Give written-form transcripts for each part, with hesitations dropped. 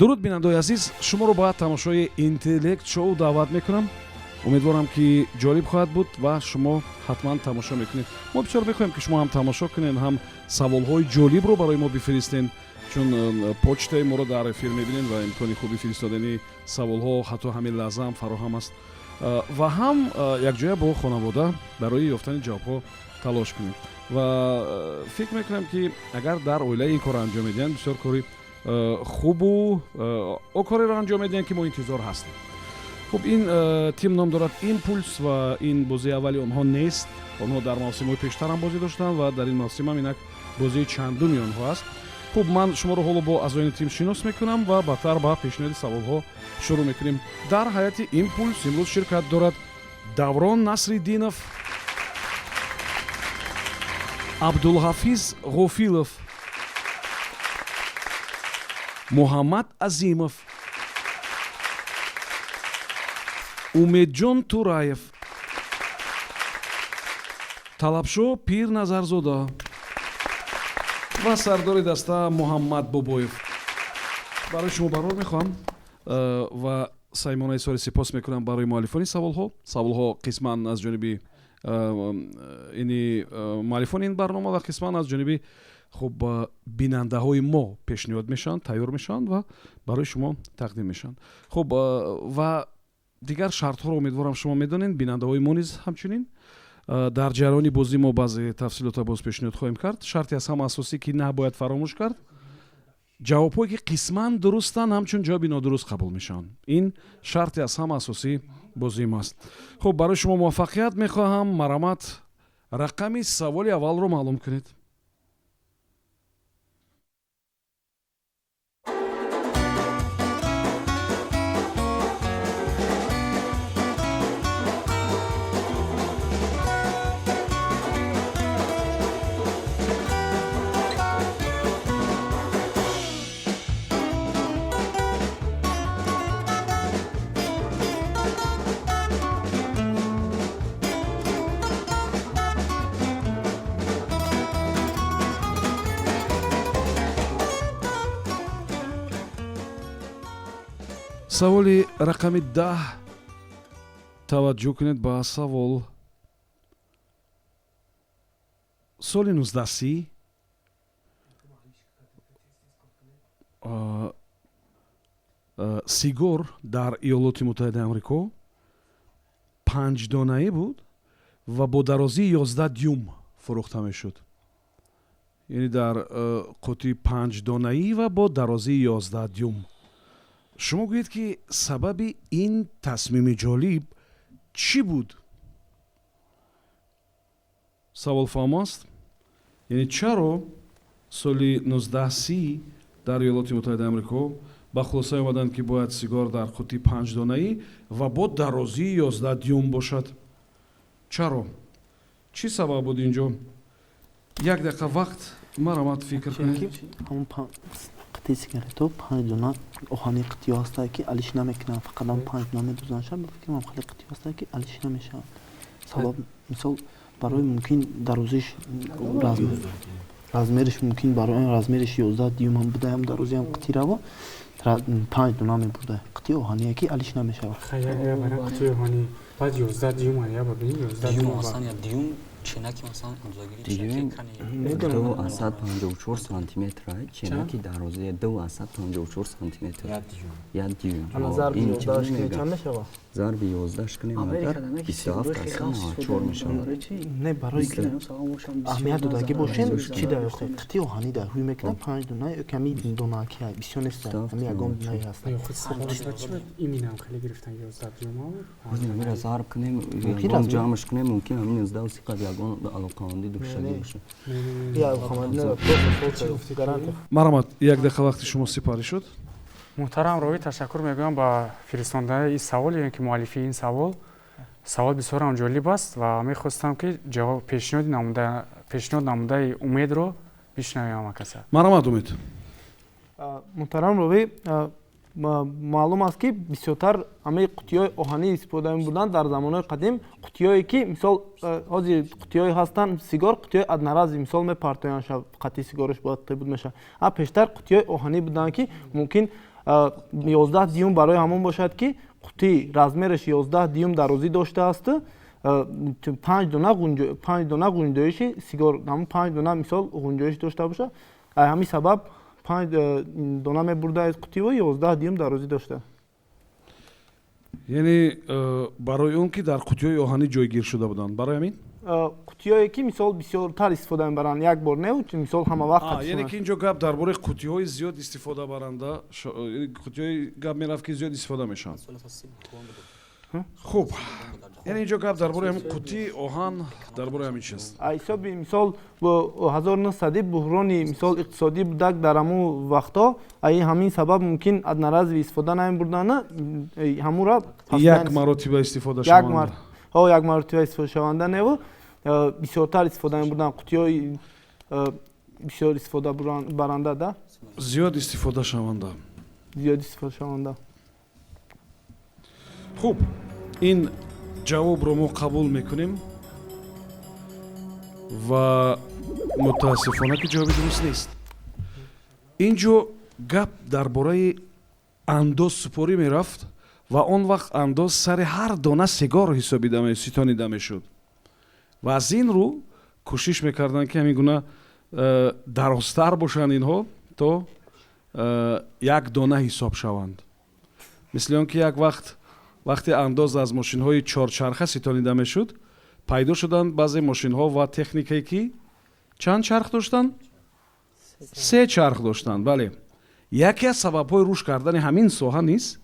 Дуруд, бинандаои азиз, шуморо ба тамошои Интеллект Шоу даъват мекунам. Умедворам, ки ҷолиб хоҳад буд ва шумо ҳатман тамошо мекунед. Мо бисёр мехоҳем, ки шумо ҳам тамошо кунед, ҳам саволҳои ҷолибро барои мо бифиристед, чун почтаи моро дар эфир мебинед ва имкони хуби фиристодани саволҳо ҳатто ҳамин лаҳза ҳам фароҳам аст, ва ҳам якҷоя бо хонавода барои ёфтани ҷавобҳо талош кунед. Ва фикр мекунам, ки агар дар оила ин корро анҷом медиҳанд, бисёр кори хубу о кореро анҷом медиҳанд, ки мо интизор ҳастем. Хуб, ин тим ном дорад Импулс ва ин бозии аввали онҳо нест. Онҳо дар мавсимҳои пештар ҳам бозӣ доштанд ва дар ин мавсим ҳам инак бозии чандуми онҳо аст. Хуб, ман шуморо ҳоло бо аъзоёни тим шинос мекунам ва баъдтар ба пешниҳоди саволҳо шурӯъ мекунем. Дар ҳайати Импулс имрӯз ширкат дорад Даврон Насриддинов, Абдулҳафиз Ғофилов, Муҳаммад Азимов, Умедҷон Тураев, Талабшо Пирназарзода ва сардори даста Муҳаммад Бобоев. Барои шумо барор мехоҳам ва самимона изҳори сипос мекунам барои муаллифони саволҳо. Саволҳо қисман аз ҷониби ини муаллифони ин барнома ва қисман аз ҷониби, хуб, бинандаҳои мо пешниҳод мешаванд, тайёр мешаванд ва барои шумо тақдим мешаванд. Хуб, ва дигар шартҳоро умедворам, шумо медонед, бинандаҳои мо низ ҳамчунин. Дар ҷараёни бозӣ мо баъзе тафсилотро боз пешниҳод хоҳем кард. Шарти аз ҳама асосӣ, ки набояд фаромӯш кард: ҷавобҳое, ки қисман дурустанд, ҳамчун ҷавоби нодуруст қабул мешаванд. Ин шарти аз ҳама асосии бозии мост. Хуб, барои шумо муваффақият мехоҳам. Марҳамат, рақами саволи аввалро маълум кунед. Саволи рақами 10. Таваҷҷӯҳ кунед ба савол. Соли 1930 сигор дар Иёлоти Муттаҳидаи Амрико панҷдонаӣ буд ва бо дарозии 11 дюйм фурӯхта мешуд. Яъне дар қуттии панҷдонаӣ ва бо дарозии 11 дюйм. Шумо гӯед, ки сабаби ин тасмими ҷолиб чӣ буд? Савол фаҳмо аст? Яъне чаро соли 1930 дар Иёлоти Муттаҳидаи Амрико ба хулосае омаданд, ки бояд сигор дар қуттии панҷдонаӣ ва бо дарозии 11 дюйм бошад? Чаро, чӣ сабаб буд инҷо? Як дақиқа вақт, марҳамат, фикр кунед. Қитъи сигарето панҷ дона оҳани қитиё ҳастае, ки алиш намекунанд, фақат ам панҷ дона медузанд. Ба фикрам, хеле қитиё ҳастае, ки алиш намешаванд. Сабаб, мисол, барои мумкин дарозиш, размериш, мумкин барои размериш 11 дюймам будаям, дарозиам қитираво панҷ дона мебурда. Қитии оҳание, ки алиш намешавад. Баъд 11 дюйм 11. Дюйм ченаки, масалан, андозагири. 2,54 сантиметр ченаки дарозии, 2,54 сантиметр як дюйм. Чанд мешавад? Зарби 11 кунем агар, 27,94 мешавад. Не, барои аҳамият додагӣ бошем, чӣ дар қитии оҳанӣ дар ҳуй мекунад панҷ дона, ками донаки бисёр нест, ҳами ягон дунаи ҳаст. Иминам хеле гирифтан 11 дюйм. Ҳамира зарб кунем, ҷамъш кунем, мумкин ҳамин 19 сиқат ягон алоқамандӣ доштагӣ бошад. Марҳамат, як дақиқа вақти шумо сипарӣ шуд. Муҳтарам ровӣ, ташаккур мегӯям ба фиристондаи ин савол, ё ин ки муаллифии ин савол. Савол бисёрам ҷолиб аст ва мехостам, ки ҷавоб пешниҳод намудаи Умедро бишнавем ҳама каса. Марҳамат, Умед. Муҳтарам ровӣ, маълум аст, ки бисёртар ҳамаи қутиҳои оҳанӣ истифода мебурданд дар замонҳои қадим. Қутиҳое, ки мисол, ҳозир қутиҳое ҳастанд, сигор, қутиҳои одноразовый, мисол, мепартоянд, қати сигораш бояд қибуд мешавад. А пештар қутиҳои оҳанӣ буданд, ки мумкин 11 дюйм барои ҳамон бошад, ки қутӣ размераш 11 дюйм дарозӣ доштааст, 5 дона ғунҷоиши сигор, ҳамон 5 дона мисол ғунҷоиш дошта бошад. Ҳамин сабаб 5 дона мебурда аз қутӣ ва 11 дюйм дарозӣ дошта. Яъне барои он ки дар қутиҳои оҳанӣ ҷойгир шуда буданд, барои ҳамин? Қутиҳое ки мисол бисёртар истифода мебаранд, як бор не, мисол ҳама вақт. Яъне ки инҷо гап дар бораи қутиҳои зиёд истифода баранда, қутиҳои гап мерафт ки зиёд истифода мешаванд. Хуб, яъне инҷо гап дар бораи ҳамин қутии оҳан, дар бораи ҳамин чиз. Ҳисоби мисол 1900 буҳрони мисол иқтисодӣ будак дар ҳамун вақтҳо, ҳамин сабаб мумкин одноразовый истифода намебурдана, ҳамура як маротиба истифода шаванда. Як маротиба истифодашаванда неву бисёртар истифода мебурданд, қутиҳои бисёр истифода баранда да? Зиёд истифодашаванда. Зиёд истифодашаванда. Хуб, ин ҷавобро мо қабул мекунем ва мутаассифона ки ҷавоби дуруст нест. Ин ҷо гап дар бораи андоз супорӣ мерафт ва он вақт андоз сари ҳар дона сигор ҳисобида ситонида мешуд ва аз ин рӯ кӯшиш мекарданд ки ҳамин гуна дарозтар бошанд инҳо то як дона ҳисоб шаванд. Мисли он ки як вақт вақте андоз аз мошинҳои чорчарха ситонида мешуд, пайдо шуданд баъзе мошинҳо ва техникае ки чанд чарх доштанд? 3 чарх доштанд. Бале, яке аз сабабҳои рушд кардани ҳамин соҳа низ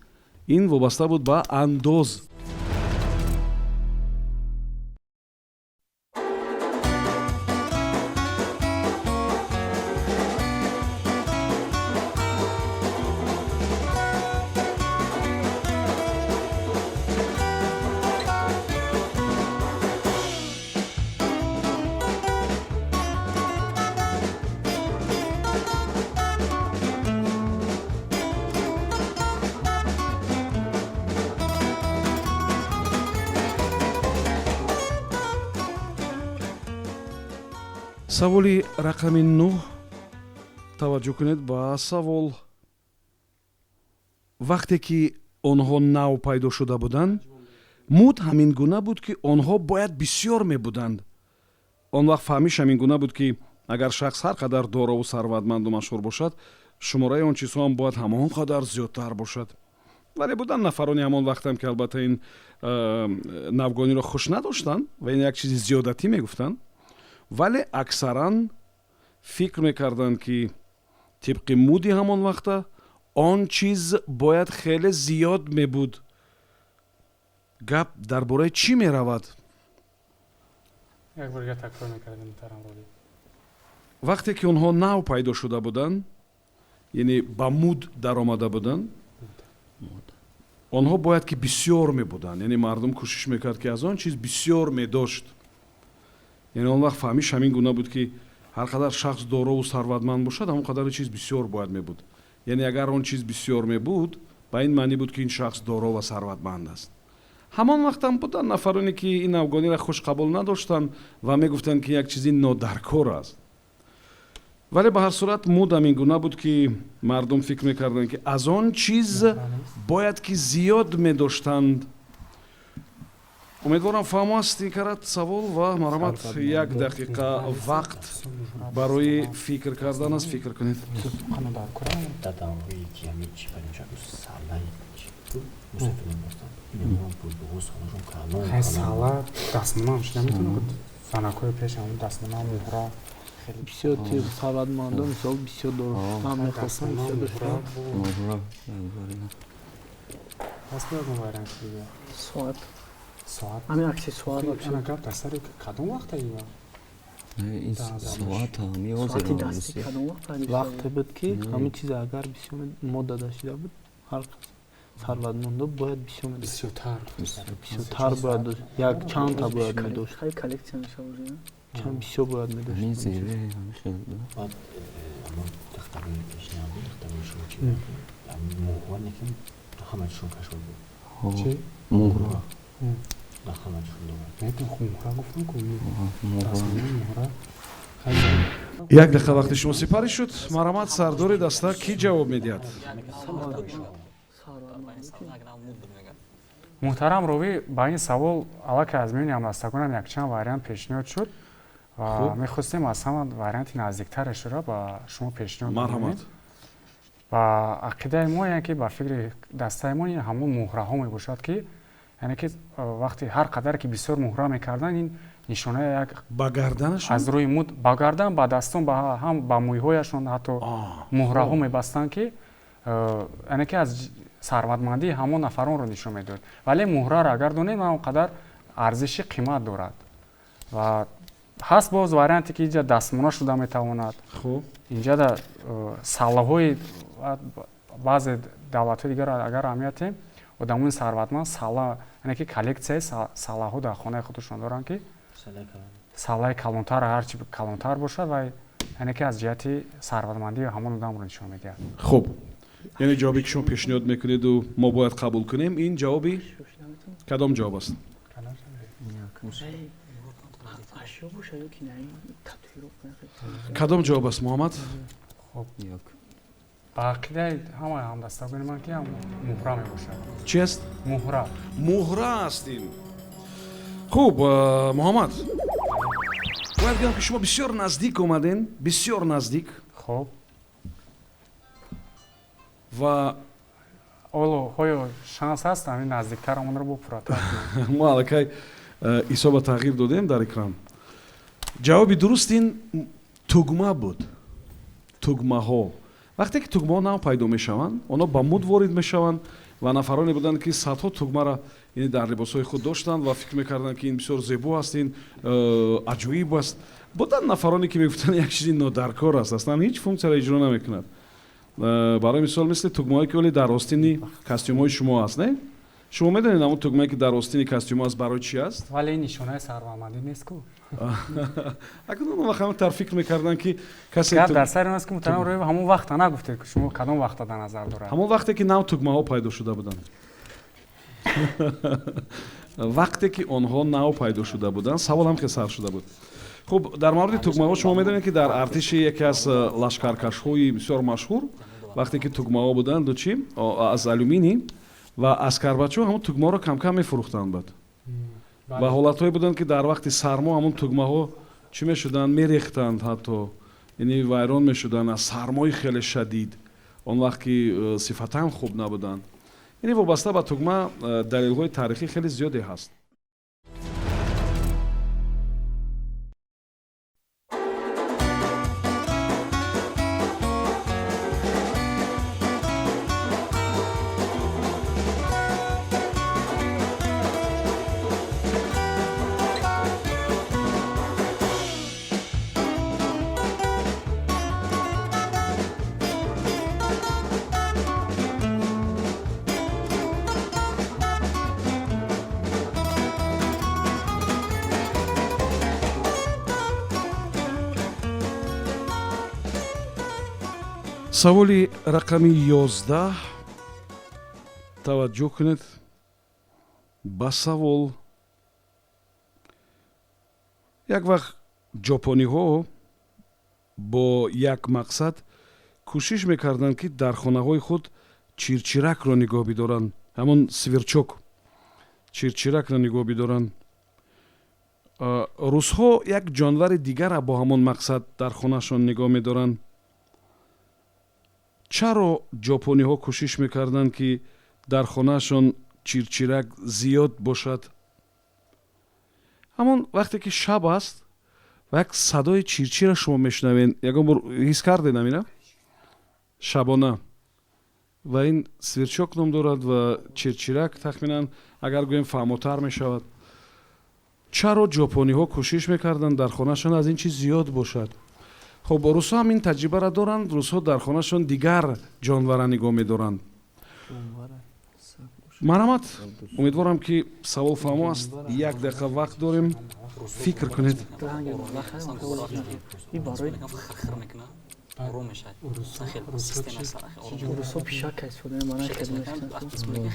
ин вобаста буд ба андоз. Саволи рақами 9. Таваҷҷӯҳ кунед ба савол. Вақте ки онҳо нав пайдо шуда буданд, муд ҳамин гуна буд ки онҳо бояд бисёр мебуданд. Он вақт фаҳмиш ҳамин гуна буд ки агар шахс ҳар қадар дорову сарватманду машҳур бошад, шумораи он чизҳо ҳам бояд ҳамон қадар зиёдтар бошад. Вале буданд нафарони ҳамон вақтам ки албатта ин навгониро хуш надоштанд ва ин як чизи зиёдатӣ мегуфтанд. Вале аксаран фикр мекарданд ки тибқи муди ҳамон вақта он чиз бояд хеле зиёд мебуд. Гап дар бораи чӣ меравад? Як бор дигар такрор мекардем, муҳтарам Рови. Вақте ки онҳо нав пайдо шуда буданд, яъне ба муд даромада буданд, онҳо бояд ки бисёр мебуданд. Яъне мардум кӯшиш мекард ки аз он чиз бисёр медошт. Яъне он вақт фаҳмиш ҳамин гуна буд ки ҳар қадар шахс дорову сарватманд бошад, ҳамон қадар чиз бисёр бояд мебуд. Яъне агар он чиз бисёр мебуд, ба ин маънӣ буд ки ин шахс доро ва сарватманд аст. Ҳамон вақтам буданд нафароне ки ин навгониро хуш қабул надоштанд ва мегуфтанд ки як чизи нодаркор аст. Вале ба ҳар сурат муд ҳамин гуна буд ки мардум фикр мекарданд ки аз он чиз бояд ки зиёд медоштанд. Умедворам фаҳмо аст ин карат савол ва марҳамат як дақиқа вақт барои фикр кардан аст. Фикр кунед. Сала дастмонам шуда метавонад занакҳои пеш ҳамон дастмонам муҳра бисёр тир сарватмандо мисол бисёр дорам мехостам бисёр доштам. Соат. Соат. Ҳамин аксессуар вообще. Ана гап дар сари кадом вақта ива? Ин соат ҳами Соати дастӣ кадом вақт пайдо шуда? Вақте буд ки ҳамин чиз агар бисёр мода дашида буд, ҳар сарватмандо бояд бисёр медошт. Бисёртар. Бисёртар бояд дошт. Як чандта бояд медошт. Хай коллексия мешавад уже, не? Чанд бисёр бояд медошт. Ҳамин зере ҳамин хел. Баъд ҳамон духтарои пешниҳодӣ, духтарои шумо чи муҳра лекин ҳама чишон кашол буд. Чи? Муҳра. Да ҳама чишон дорад. Не, муҳра гуфтам ку. Муҳра. Дастмонам муҳра. Як дақиқа вақти шумо сипарӣ шуд. Марҳамат, сардори даста, кӣ ҷавоб медиҳад? Муҳтарам ровӣ, ба ин савол аллакай аз миёни ҳамдастагонам якчанд вариант пешниҳод шуд ва мехостем аз ҳама варианти наздиктарашро ба шумо пешниҳод. Марҳамат. Ба ақидаи мо, яъне ки ба фикри дастаи мо, ин ҳамон муҳраҳо мебошад, ки яъне ки вақти ҳар қадар ки бисёр муҳра мекарданд, ин нишонаи як ба гарданашон, аз рӯи муд ба гардан, ба дастон, ҳам ба мӯйҳояшон ҳатто муҳраҳо мебастанд, ки яъне ки аз сарватмандии ҳамон нафаронро нишон медод. Вале муҳраро агар донем, он қадар арзиши қимат дорад. Ва ҳаст боз варианте, ки инҷа дастмона шуда метавонад. Инҷа саллаҳои баъзе давлатҳои дигар агар аҳамият диҳем, одамони сарватманд салла, яъне ки коллексияи саллаҳо дар хонаи худашон доранд, ки саллаи калонтар ҳарчи калонтар бошад, ва яъне ки аз ҷиҳати сарватмандии ҳамон одамро нишон медиҳад. Хуб, яъне ҷавобе ки шумо пешниҳод мекунеду мо бояд қабул кунем, ин ҷавоби кадом ҷавоб аст? Кадом ҷавоб аст, Муҳаммад? Ба ақидаи ҳамаи ҳамдастагони ман, ки муҳра мебошад. Чи аст? Муҳра. Муҳра аст ин. Хуб, Муҳаммад, бояд гӯям, ки шумо бисёр наздик омадем, бисёр наздик. Хуб. Ва оло ҳоё шанс ҳаст ҳамин наздиктар онро бо пурратар кунем? Мо аллакай ҳисоба тағйир додем дар экран. Ҷавоби дуруст ин тугма буд, тугмаҳо. Вақте ки тугмаҳо нав пайдо мешаванд, онҳо ба муд ворид мешаванд ва нафароне буданд, ки садҳо тугмаро дар либосҳои худ доштанд ва фикр мекарданд, ки ин бисёр зебо аст, ин аҷоиб аст. Буданд нафароне, ки мегуфтанд, як чизи нодаркор аст, аслан ҳеҷ функсияро иҷро намекунад. Барои мисол, мисли тугмаҳое, ки оле дар остини костюмҳои шумо аст, не? Шумо медонед, ҳамон тугмае, ки дар остини костюмҳо аст, барои чи аст? Вале ин нишонаи сарватмандӣ нест ку. Акнун он вақт ҳама тар фикр мекарданд, ки касе гап дар сари он аст, ки муҳтарам Роев, ҳамон вақта нагуфтед, ки шумо кадом вақта дар назар дорад. Ҳамон вақте ки нав тугмаҳо пайдо шуда буданд, вақте ки онҳо нав пайдо шуда буданд, савол ҳам хел сар шуда буд. Хуб, дар мавриди тугмаҳо шумо медонед, ки дар артиши яке аз лашкаркашҳои бисёр машҳур, вақте ки тугмаҳо буданду чи аз алюминий, ва аскарбачаҳо ҳамон тугмаҳоро камкам мефурӯхтанд. Бад ва ҳолатҳое буданд, ки дар вақти сармо ҳамон тугмаҳо чӣ мешуданд, мерехтанд, ҳатто яъне вайрон мешуданд аз сармои хеле шадид, он вақт ки сифатан хуб набуданд. Яъне вобаста ба тугма далелҳои таърихӣ хеле зиёде ҳаст. Саволи рақами 11. Таваҷҷӯҳ кунед ба савол. Як вақт ҷопониҳо бо як мақсад кӯшиш мекарданд, ки дар хонаҳои худ чирчиракро нигоҳ бидоранд, ҳамон сверчок, чирчиракро нигоҳ бидоранд. Русҳо як ҷонвари дигара бо ҳамон мақсад дар хонаашон нигоҳ медоранд. Чаро ҷопониҳо кӯшиш мекарданд, ки дар хонаашон чирчирак зиёд бошад? Ҳамон вақте ки шаб аст ва як садои чирчира шумо мешунавед, ягон бор ҳис кардед амина шабона? Ва ин сверчок ном дорад ва чирчирак тахминан агар гӯем, фаҳмотар мешавад. Чаро ҷопониҳо кӯшиш мекарданд, дар хонаашон аз ин чиз зиёд бошад? Хуб, русҳо ҳам ин таҷрибаро доранд. Русҳо дар хонаашон дигар ҷонвара нигоҳ медоранд. Марҳамат, умедворам, ки савол фаҳмо аст. Як дақиқа вақт дорем, фикр кунед. Ором мешавад, хел система. Русҳо пишак истифода мебаранд,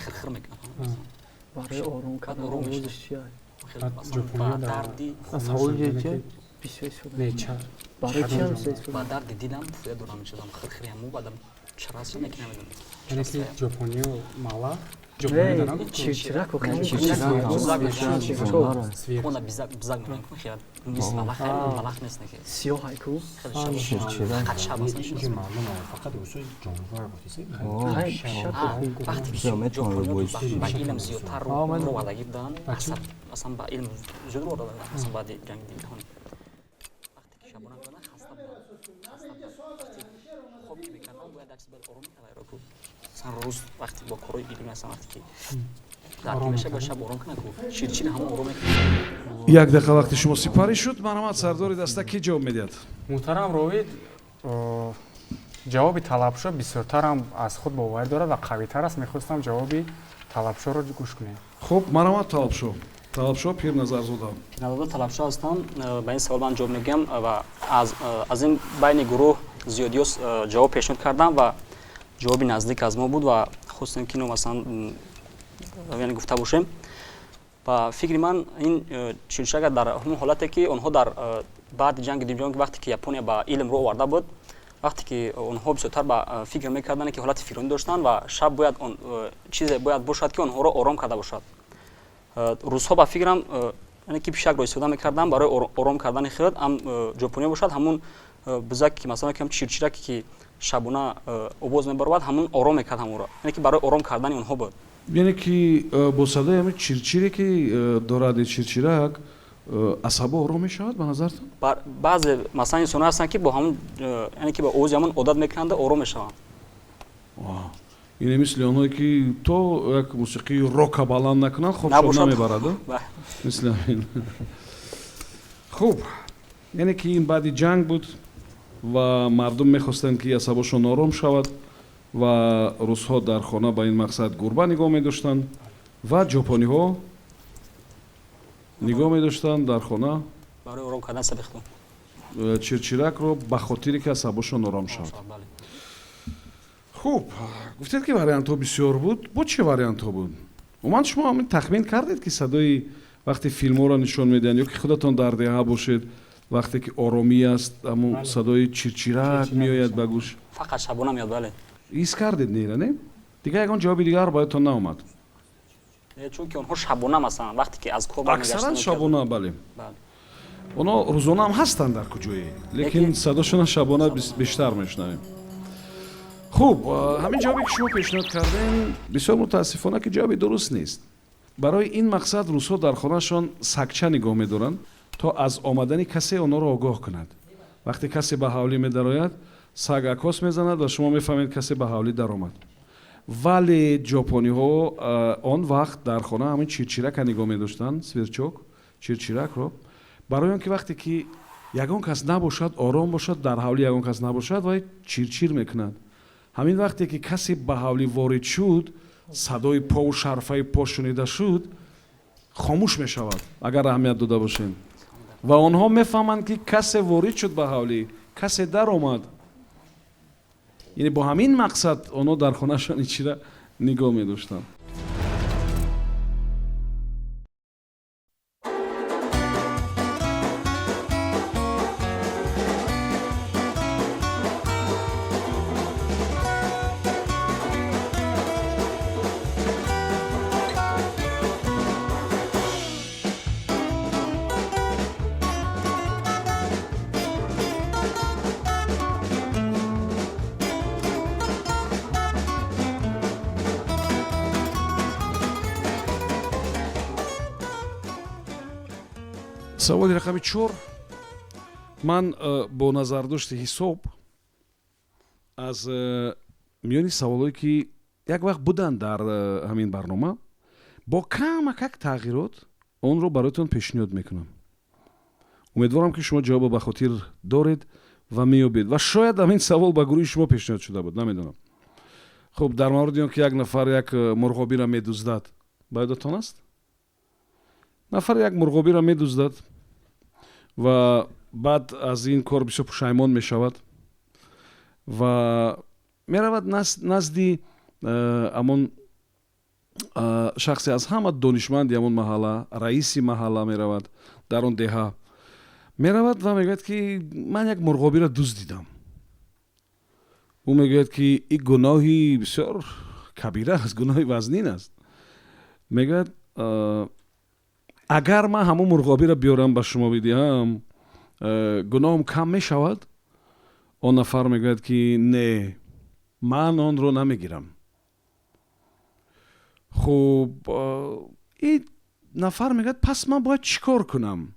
хирхир мекунад. Барои ором кардан. Ором овозаш чия? Дарди савол чи? Бисёр истифода. Барои чи ҳам истифода? Ба дарди дилам фоида дорам, мешудам хирхири ҳаму баъдам чарас шуда, ки намедонам. Яъне ки ҷопониё мала. Чирчирак. Она бизак бизак мегӯям, хеле мисли малах, малах нест, неки сиёҳ айку. Фақат шаб аст. Фақат рӯзҳои ҷонвар. Вақте ки ҷопониё ба илм зиёдтар рӯ овардагӣ буданд, аслан ба илм зиёд рӯ оварда буданд, аслан баъди ҷанги ҷаҳонӣ, вақте ки шабона буданд, хаста буданд, хаста буданд. Вақте хоб ки мекарданд, бояд як чиз бояд ором мекард ку. Масалан, рӯз вақте бо корҳои илмӣ ҳастан, вақте ки даргир меша, бояд шаб ором кунад ку, чирчир ҳамон ором мекунад. Як дақиқа вақти шумо сипарӣ шуд. Марҳамат, сардори даста, кӣ ҷавоб медиҳад? Муҳтарам ровид, ҷавоби талабшо бисёртарам аз худ боварӣ дорад ва қавитар аст. Мехостам ҷавоби талабшоро гӯш кунем. Хуб, марҳамат, талабшо, талабшо Пирназарзода. Пирназарзода талабшо ҳастам. Ба ин савол ман ҷавоб мегӯям ва аз ин байни гурӯҳ зиёдиё ҷавоб пешниҳод кардам ва ҷавоби наздик аз мо буд ва хостем ки ино масалан яъне гуфта бошем. Ба фикри ман, ин чирчирак дар ҳамон ҳолате ки онҳо дар баъди ҷанги дуюм ҷаҳон, вақте ки Япония ба илм рӯ оварда буд, вақте ки онҳо бисёртар ба фикр мекарданд, ки ҳолати фикронӣ доштанд ва шаб бояд чизе бояд бошад, ки онҳоро ором карда бошад. Рӯзҳо, ба фикрам, яъне ки пишакро истифода мекарданд барои ором кардани худ. Ам ҷопониё бошад, ҳамун бузак ки масалан кам чирчираке ки шабона овоз мебаровад, ҳамун ором мекард ҳамонро, яъне ки барои ором кардани онҳо буд. Яъне ки бо садои ҳамин чирчире ки дорад чирчирак, асабо ором мешавад, ба назартон? Баъзе масалан инсонҳо ҳастанд, ки бо ҳамун, яъне ки ба овози ҳамун одат мекунанда, ором мешаванд. Ине мисли онҳое ки то як мусиқии рока баланд накунанд, хобшон намебарад, мисли ҳамин. Хуб, яъне ки ин баъди ҷанг буд ва мардум мехостанд, ки асабошон ором шавад ва рӯзҳо дар хона ба ин мақсад гурба нигоҳ медоштанд ва ҷопониҳо нигоҳ медоштанд дар хона барои ором кардан асаби худон чирчиракро, ба хотире ки асабошон ором шавад. Хуб, гуфтед, ки вариантҳо бисёр буд. Бо чӣ вариантҳо буд? Умуман, шумо ҳамин тахмин кардед, ки садои вақте филмҳоро нишон медиҳанд ё ки худатон дар деҳа бошед, вақте ки оромӣ аст, ҳамун садои чирчирак меояд ба гӯш? Фақат шабона меояд, бале. Ҳис кардед, нера не? Дигар ягон ҷавоби дигар боядтон наомад? Чунки онҳо шабона, масалан, вақте ки аз кор Аксаран шабона, бале. Онҳо рӯзона ҳам ҳастанд дар куҷое, лекин садошона шабона бештар мешунавем. Хуб, ҳамин ҷавобе ки шумо пешниҳод кардем, бисёр мутаассифона, ки ҷавоби дуруст нест. Барои ин мақсад рӯзҳо дар хонаашон сагча нигоҳ медоранд, то аз омадани касе онҳоро огоҳ кунад. Вақте касе ба ҳавлӣ медарояд, саг акос мезанад ва шумо мефаҳмед, касе ба ҳавлӣ даромад. Вале ҷопониҳо он вақт дар хона ҳамин чирчирака нигоҳ медоштанд, сверчок, чирчиракро, барои он ки вақте ки ягон кас набошад, ором бошад, дар ҳавлӣ ягон кас набошад, вай чирчир мекунад. Ҳамин вақте ки касе ба ҳавлӣ ворид шуд, садои пову шарфаи по шунида шуд, хомӯш мешавад, агар аҳамият дода бошем, ва онҳо мефаҳманд, ки касе ворид шуд ба ҳавлӣ, касе даромад. Яъне бо ҳамин мақсад онҳо дар хонаашон ин чира нигоҳ медоштанд. Саволи рақами 4. Ман бо назардошти ҳисоб аз миёни саволое ки як вақт буданд дар ҳамин барнома, бо камакак тағйирот онро бароятон пешниҳод мекунам. Умедворам, ки шумо ҷавобро ба хотир доред ва меёбед ва шояд ҳамин савол ба гурӯҳи шумо пешниҳод шуда буд, намедонам. Хуб, дар мавриди он ки як нафар як мурғобиро медуздад, ба ёдатон аст? Нафар як мурғобиро медуздад ва баъд аз ин кор бисёр пушаймон мешавад ва меравад назди ҳамон шахсе аз ҳама донишманди ҳамон маҳалла, раиси маҳалла меравад дар он деҳа. Меравад ва мегӯяд, ки ман як мурғобиро дуздидам. Ӯ мегӯяд, ки ин гуноҳи бисёр кабира аст, гуноҳи вазнин аст. Мегӯяд, агар ман ҳамон мурғобиро биёрам, ба шумо бидиҳам, гуноҳам кам мешавад? Он нафар мегӯяд, ки не, ман онро намегирам. Хуб, ин нафар мегӯяд, пас ман бояд чӣ кор кунам?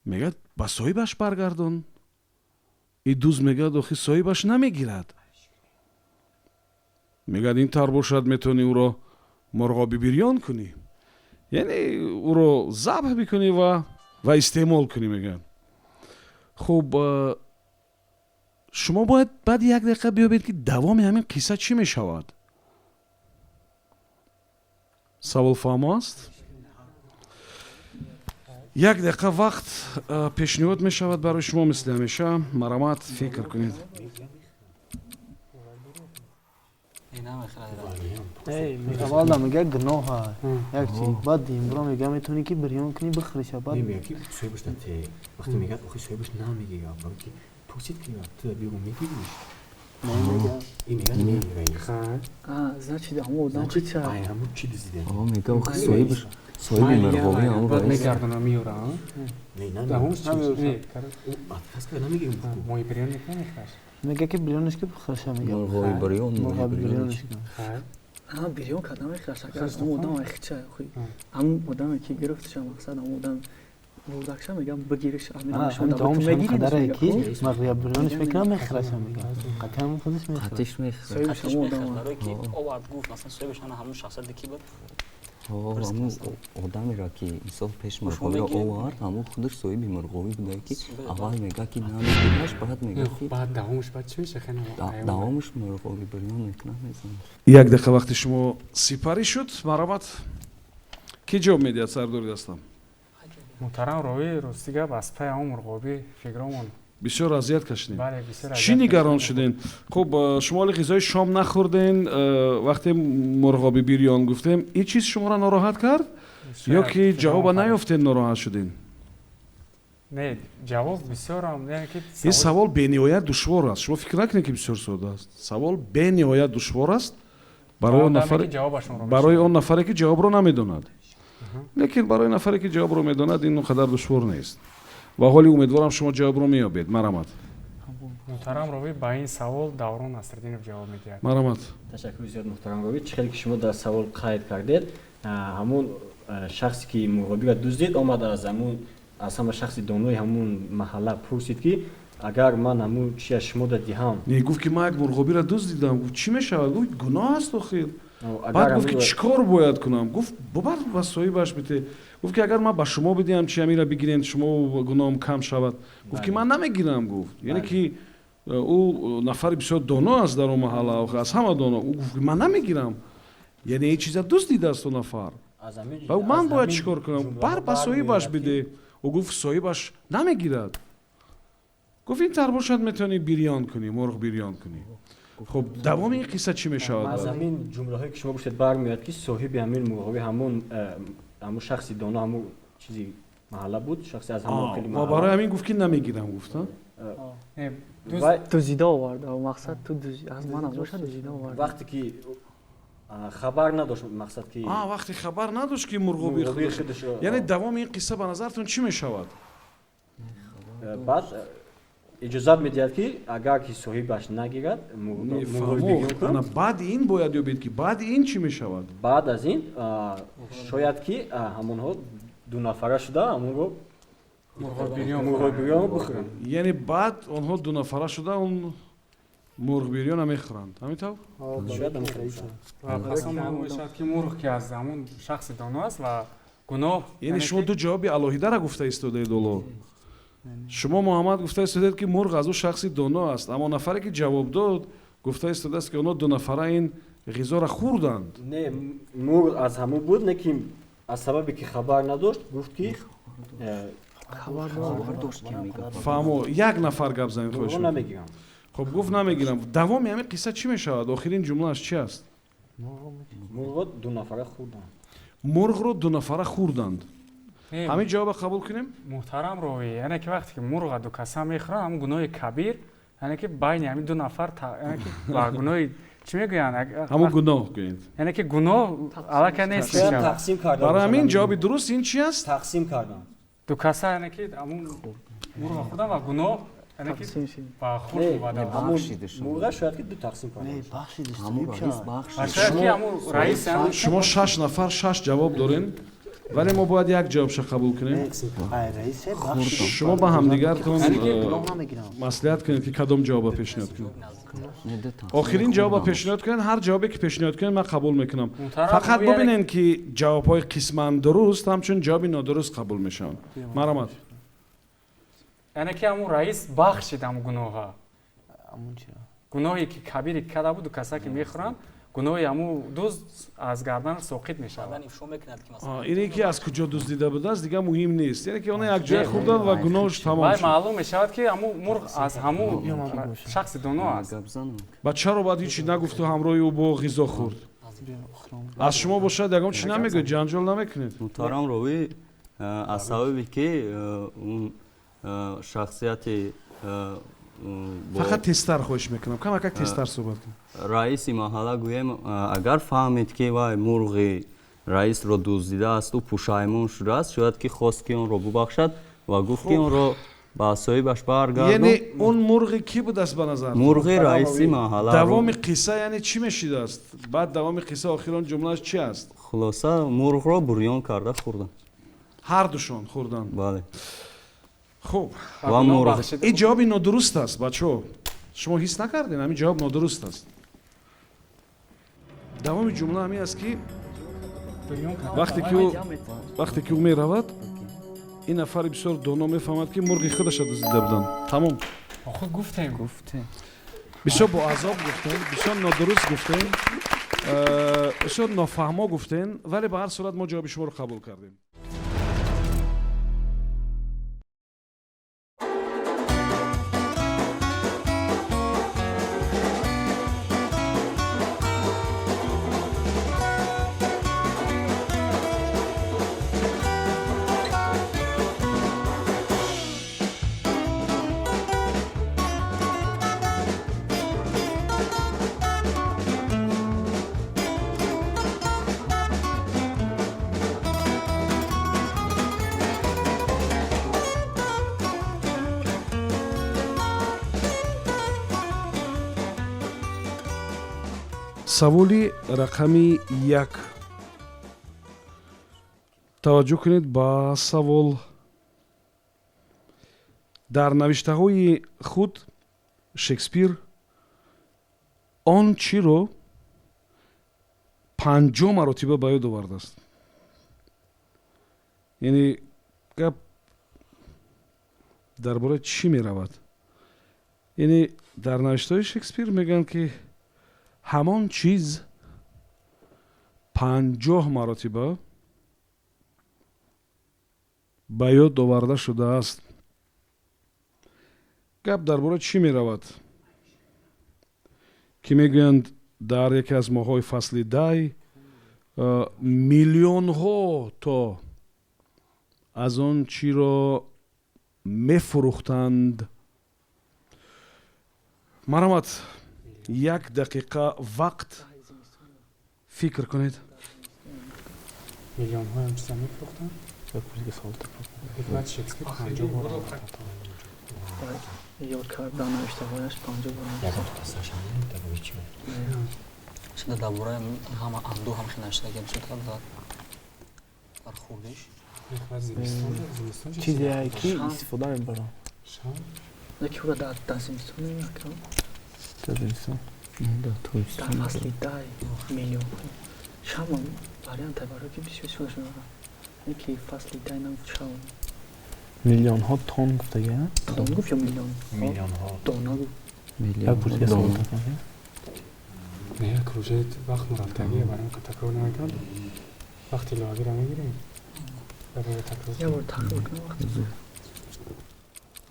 Мегӯяд, ба соҳибаш баргардон. И дузд мегӯяд, охи соҳибаш намегирад. Мегӯяд, ин тавр бошад, метавонӣ ӯро мурғоби бирён кунӣ, яъне ӯро забҳ бикунӣ ва истеъмол кунӣ, мегӯяд. Хуб, шумо бояд баъди як дақиқа биёбед, ки давоми ҳамин қисса чӣ мешавад. Савол фаҳмо аст? Як дақиқа вақт пешниҳод мешавад барои шумо, мисли ҳамеша. Марамат, фикр кунед. Аввалда мега гуноҳа як чи, баъд имро мега метавонӣ ки бирён кунӣ, бихӯриша. Баъд мегӯяд, ки соҳибаш нате. Вақте мегӯяд, охи соҳибаш намегирад, барои ки пурсид, ки ту биёру мегириш. Ин мегӯяд, не, раис. Значит, ҳамон одам чи ҳамон чи дуздида? Мега, охи соҳибаш, соҳиби мурғобӣ ҳамон раис раис. Мегардона, меёра. Не, давомаш чи? намегирад. Отказ кард, намегирам. Моҳи бирён мекунад, мехӯраш. Мега, ки бирёнаш ки, бихӯраша, мега. Мурғоби бирён. Мурғоби бирёнаш. Бирён карда мехӯраш, агар ҳамон одам айхича, ҳамон одаме ки гирифтиша, мақсад, ҳамон одам бурдакша, мегам, бигириш. Қадаре ки мағрия бирёнаш мекунам, мехӯраша, мегам, қатъиан худаш мехӯрад. Қатиш мехӯрад. Соҳибаш ҳамон одам. Барои ки овард, гуфт, масалан, соҳибаш ана ҳамон шахсияте ки буд. Ҳамун одамеро, ки мисол пеш мурғобиро овард, ҳамун худаш соҳиби мурғобӣ буда, ки аввал мега, ки намегираш, баъд мега, ки баъд давомаш баъд чӣ меша? Давомаш мурғоби бирён мекунад, мезанад. Як дақиқа вақти шумо сипарӣ шуд. Марамат, кӣ ҷавоб медиҳад, сардори дастам? Муҳтарам ровӣ, рости гап, аз пай ҳамон мурғобӣ фикромон бисёр азият кашидем. Бале, бисёр. Чӣ нигарон шудем? Хуб, шумо ҳоли ғизои шом нахӯрден. Вақте мурғоби бирён гуфтем, ин чиз шуморо нороҳат кард ё ки ҷавоба наёфтен, нороҳат шудем? Не, ҷавоб бисёрам, яъне ки ин савол бениҳоят душвор аст. Шумо фикр накунед, ки бисёр сода аст. Савол бениҳоят душвор аст барои он нафаре, барои он нафаре, ки ҷавобро намедонад, лекин барои нафаре, ки ҷавобро медонад, ин он қадар душвор нест. Ва ҳоли умедворам, шумо ҷавобро меёбед. Марамат. Муҳтарам ровӣ, ба ин савол Даврон Насриддинов ҷавоб медиҳад. Марамат. Ташаккури зиёд, муҳтарам ровӣ. Чӣ хеле ки шумо дар савол қайд кардед, ҳамон шахсе ки мурғобиро дуздид, омад аз ҳамун, аз ҳама шахси донои ҳамун маҳалла пурсид, ки агар ман ҳамун чия шумода диҳам. Не, гуфт, ки ман як мурғобиро дуздидам. Гуфт, чӣ мешавад? Гуфт, гуноҳ аст охир. Баъд гуфт, ки чӣ кор бояд кунам? Гуфт, бубар, ба соҳибаш бите. Гуфт, ки агар ман ба шумо бидиҳам, чи амира бигирен, шумо гуноҳам кам шавад? Гуфт, ки ман намегирам, гуфт. Яъне ки ӯ нафари бисёр доно аст дар он маҳалла, аз ҳама доно. Ӯ гуфт, ман намегирам, яъне ин чиза дуздидааст он нафар ва ман бояд чӣ кор кунам? Бар ба соҳибаш биде. Ӯ гуфт, соҳибаш намегирад. Гуфт, ин тар бошад, метавонӣ бирён кунӣ, мурғ бирён кунӣ. Хуб, давоми ин қисса чӣ мешавад? Аз ҳамин ҷумлаҳое, ки шумо гуфтед, бармеояд, ки соҳиби ҳамин мурғобӣ ҳамун шахси доно, ҳамун чизи маҳалла буд, шахси аз ҳамон оқили. Ва барои ҳамин гуфт, ки намегирам, гуфта. Дуздида оварда, мақсад, ту аз манам бошад, дуздида оварда. Вақте ки хабар надошт, мақсад ки вақте хабар надошт, ки мурғоби, яъне давоми ин қисса ба назартон чӣ мешавад? Баъд иҷозат медиҳад, ки агар ки соҳибаш нагирад. Ана, баъди ин бояд ёбед, ки баъди ин чӣ мешавад. Баъд аз ин шояд ки ҳамонҳо дунафара шуда ҳамонро мурғобирёнро бихӯранд. Яъне баъд онҳо дунафара шуда он мурғбирёна мехӯранд, ҳамин тавр? Ва пас он маълум мешавад, ки мурғ ки аз ҳамон шахси доно аст ва гуноҳ. Яъне шумо ду ҷавоби алоҳидаро гуфта истодаед. Оло шумо, Муҳаммад, гуфта истодаед, ки мурғ аз ӯ шахси доно аст, аммо нафаре, ки ҷавоб дод, гуфта истодааст, ки онҳо дунафара ин ғизоро хӯрданд. Не, мурғ аз ҳамон буд, не ки аз сабабе ки хабар надошт, гуфт ки Фаҳмо, як нафар гап занед, хоҳиш. Намегирам. Хуб, гуфт, намегирам. Давоми ҳамин қисса чӣ мешавад? Охирин ҷумлааш чи аст? Мурғро дунафара хӯрданд. Мурғро дунафара хӯрданд. Ҳамин ҷавоба қабул кунем? Муҳтарам ровӣ, яъне ки вақте ки мурға ду каса мехӯранд, ҳамун гуноҳи кабир, яъне ки байни ҳамин ду нафар, яъне ки ба гуноҳи чӣ мегӯянд? Ҳамун гуноҳ гӯед. Яъне ки гуноҳ аллакай нест мешавад. Барои ҳамин ҷавоби дуруст ин чи аст? Тақсим кардан. Ду каса, яъне ки ҳамун мурға хӯрдан ва гуноҳ, яъне ки ба хурд мубаддал. Мурға шояд ки ду тақсим кардан. Шумо 6 нафар 6 ҷавоб дорен, вале мо бояд як ҷавобша қабул кунем. Шумо ба ҳамдигартон маслиҳат кунед, ки кадом ҷавоба пешниҳод кунед. Охирин ҷавоба пешниҳод кунед. Ҳар ҷавобе ки пешниҳод кунед, ман қабул мекунам. Фақат бубинед, ки ҷавобҳои қисман дуруст ҳамчун ҷавоби нодуруст қабул мешаванд. Марҳамат. Яъне ки ҳамун раис бахшид ҳамун гуноҳа. Гуноҳе ки кабире карда буд, ду каса ки мехӯранд, гуноҳи ҳамун дузд аз гардан соқит мешавад. Ине ки аз куҷо дуздида будааст, дигар муҳим нест. Яъне ки она якҷоя хӯрданд ва гуноҳш тамом шуд. Вай маълум мешавад, ки ҳамун мурғ аз ҳамун шахси доно аст. Ба чаро баъд ҳичи нагуфту ҳамроҳи ӯ бо ғизо хӯрд? Аз шумо бошад ягон чи намегӯед, ҷанҷол намекунед? Муҳтарам ровӣ, аз сабабе ки он шахсияти фақат тезтар хоҳиш мекунам, камакак тезтар суҳбат кунем. Раиси маҳалла гӯем, агар фаҳмид, ки вай мурғи раисро дуздидаасту пушаймон шудааст, шояд ки хост, ки онро бубахшад ва гуфт, ки онро ба соҳибаш баргардон. Яъне он мурғи кӣ будааст ба назар? Мурғи раиси маҳалла. Давоми қисса яъне чӣ мешидааст? Баъд давоми қисса охирон ҷумлааш чи аст? Хулоса, мурғро бурён карда хӯрданд. Ҳар душон хӯрданд? Бале. Хуб, ин ҷавоби нодуруст аст, бачаҳо. Шумо ҳис накардем, ҳамин ҷавоб нодуруст аст. Давоми ҷумла ҳамин аст, ки вақте ки ӯ меравад, ин нафари бисёр доно мефаҳмад, ки мурғи худаша дуздида буданд. Тамом. Охир гуфтем. Бисёр боазоб гуфтем, бисёр нодуруст гуфтем, бисёр нофаҳмо гуфтем, вале ба ҳар сурат мо ҷавоби шуморо қабул кардем. Саволи рақами 1. Таваҷҷӯҳ кунед ба савол. Дар навиштаҳои худ Шекспир он чиро 50 маротиба ба ёд овардааст? Яъне гап дар бораи чӣ меравад? Яъне дар навиштаҳои Шекспир мегӯянд, ки ҳамон чиз 50 маротиба ба ёд оварда шудааст. Гап дар бораи чӣ меравад? Ки мегӯянд, дар яке аз моҳҳои фасли дай миллионҳо то аз он чиро мефурӯхтанд. Марҳамат, 1 дақиқа вақт, фикр кунед. Миллионҳоям чиза мефурӯхтанд? Шекспир 50 бор ёд кардан навиштаҳояш 50 бор. Дар бораи ҳама андӯ ҳам хел навиштагӣ бисёртар дар хурдиш. Чизе ки истифода мебарам. Яке ӯра дар зимистон мекардам. Дар зимистон? Дар фасли дай миллион. Шама варианта барои ки бисёр истифода мебарам. Яке фасли дай нагуфт шам. Миллионҳо тон гуфтага? Тон гуфт ё миллион? Миллионҳо. Дона гуфт. Як пурсида савол кардам. Не, як рӯза вақт мурафтагӣ барои ин такрор намекунад. Вақти иловагиро мегирем. Я бор такрор кунам вақт.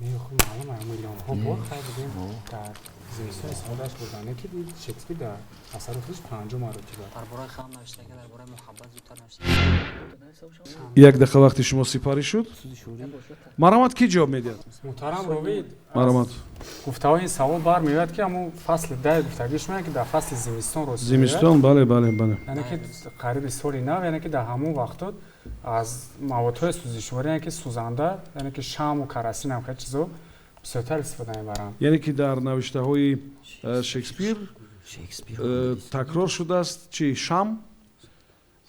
Не, хуб маълум аст, миллионҳо бор хайр будем дар Зимистон истифодааш бурдан, ки Шекспир дар асари худаш 50 маротиба. Дар бораи ғам навиштага, дар бораи муҳаббат зудтар навишта. Як дақиқа вақти шумо сипарӣ шуд. Марҳамат, кӣ ҷавоб медиҳад? Муҳтарам ровӣ, Марҳамат. Гуфтаҳои ин савол бармеояд, ки ҳамун фасли дай гуфтагӣ шумо, ки дар фасли зимистон рост. Зимистон, бале, бале, бале. Яъне ки қариби соли нав, яъне ки дар ҳамон вақтот аз маводҳои сӯзишворӣ, яъне ки сӯзанда, яъне ки шаму карасин ҳам хеле чизо бисёртар истифода мебаранд. Яъне ки дар навиштаҳои Шекспир такрор шудааст чи шам?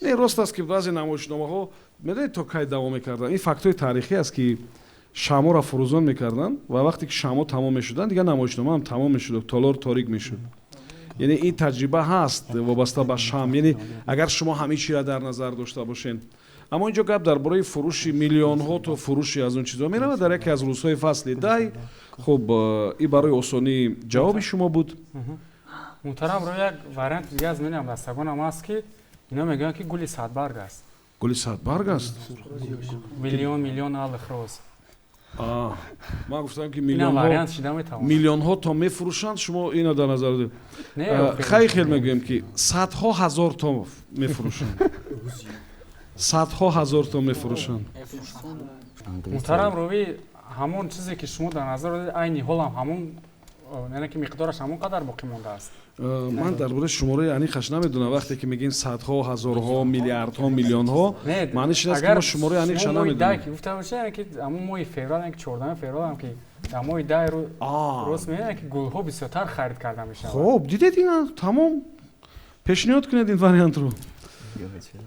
Не, рост аст, ки баъзе намоишномаҳо, медонед, то кай давом мекарданд? Ин фактҳои таърихӣ аст, ки шаморо фурӯзон мекарданд ва вақте ки шамо тамом мешуданд, дигар намоишнома ҳам тамом мешуд, толор торик мешуд. Яъне ин таҷриба ҳаст вобаста ба шам, яъне агар шумо ҳамин чиро дар назар дошта бошед. Аммо инҷо гап дар бораи фурӯши миллионҳо то фурӯши аз он чизҳо меравад дар яке аз рӯзҳои фасли дай. Хуб, ин барои осонии ҷавоби шумо буд. Муҳтарам, рӯи як варианти дига аз мени ҳамдастагонам аст, ки ино мегӯянд, ки гули садбарг аст. Гули садбарг аст? Миллион миллион алых роз. Ман гуфтам, ки Инам вариант шида метавонад. миллионҳо то мефурӯшанд, шумо ина дар назар доред. Не, Хай, хел мегӯем, ки садҳо ҳазор то мефурӯшанд, садҳо ҳазор то мефурӯшанд. Муҳтарам ровӣ, ҳамон чизе, ки шумо дар назар доред, айни ҳолам ҳамон, яъне ки миқдораш ҳамон қадар боқӣ мондааст. Ман дар бораи шумораи аниқаш намедонам. Вақте ки мегӯем садҳо, ҳазорҳо, миллиардҳо, миллионҳо, маъниш ин аст, ки мо шумораи аниқша намедонем. Ки гуфта бошед, яъне ки ҳамон моҳи феврал, яъне ки 14 феврал ҳам, ки дар моҳи дай рост меояд, ки гулҳо бисёртар харид карда мешаванд. Хуб, дидед, ина тамом. Пешниҳод кунед ин вариантро.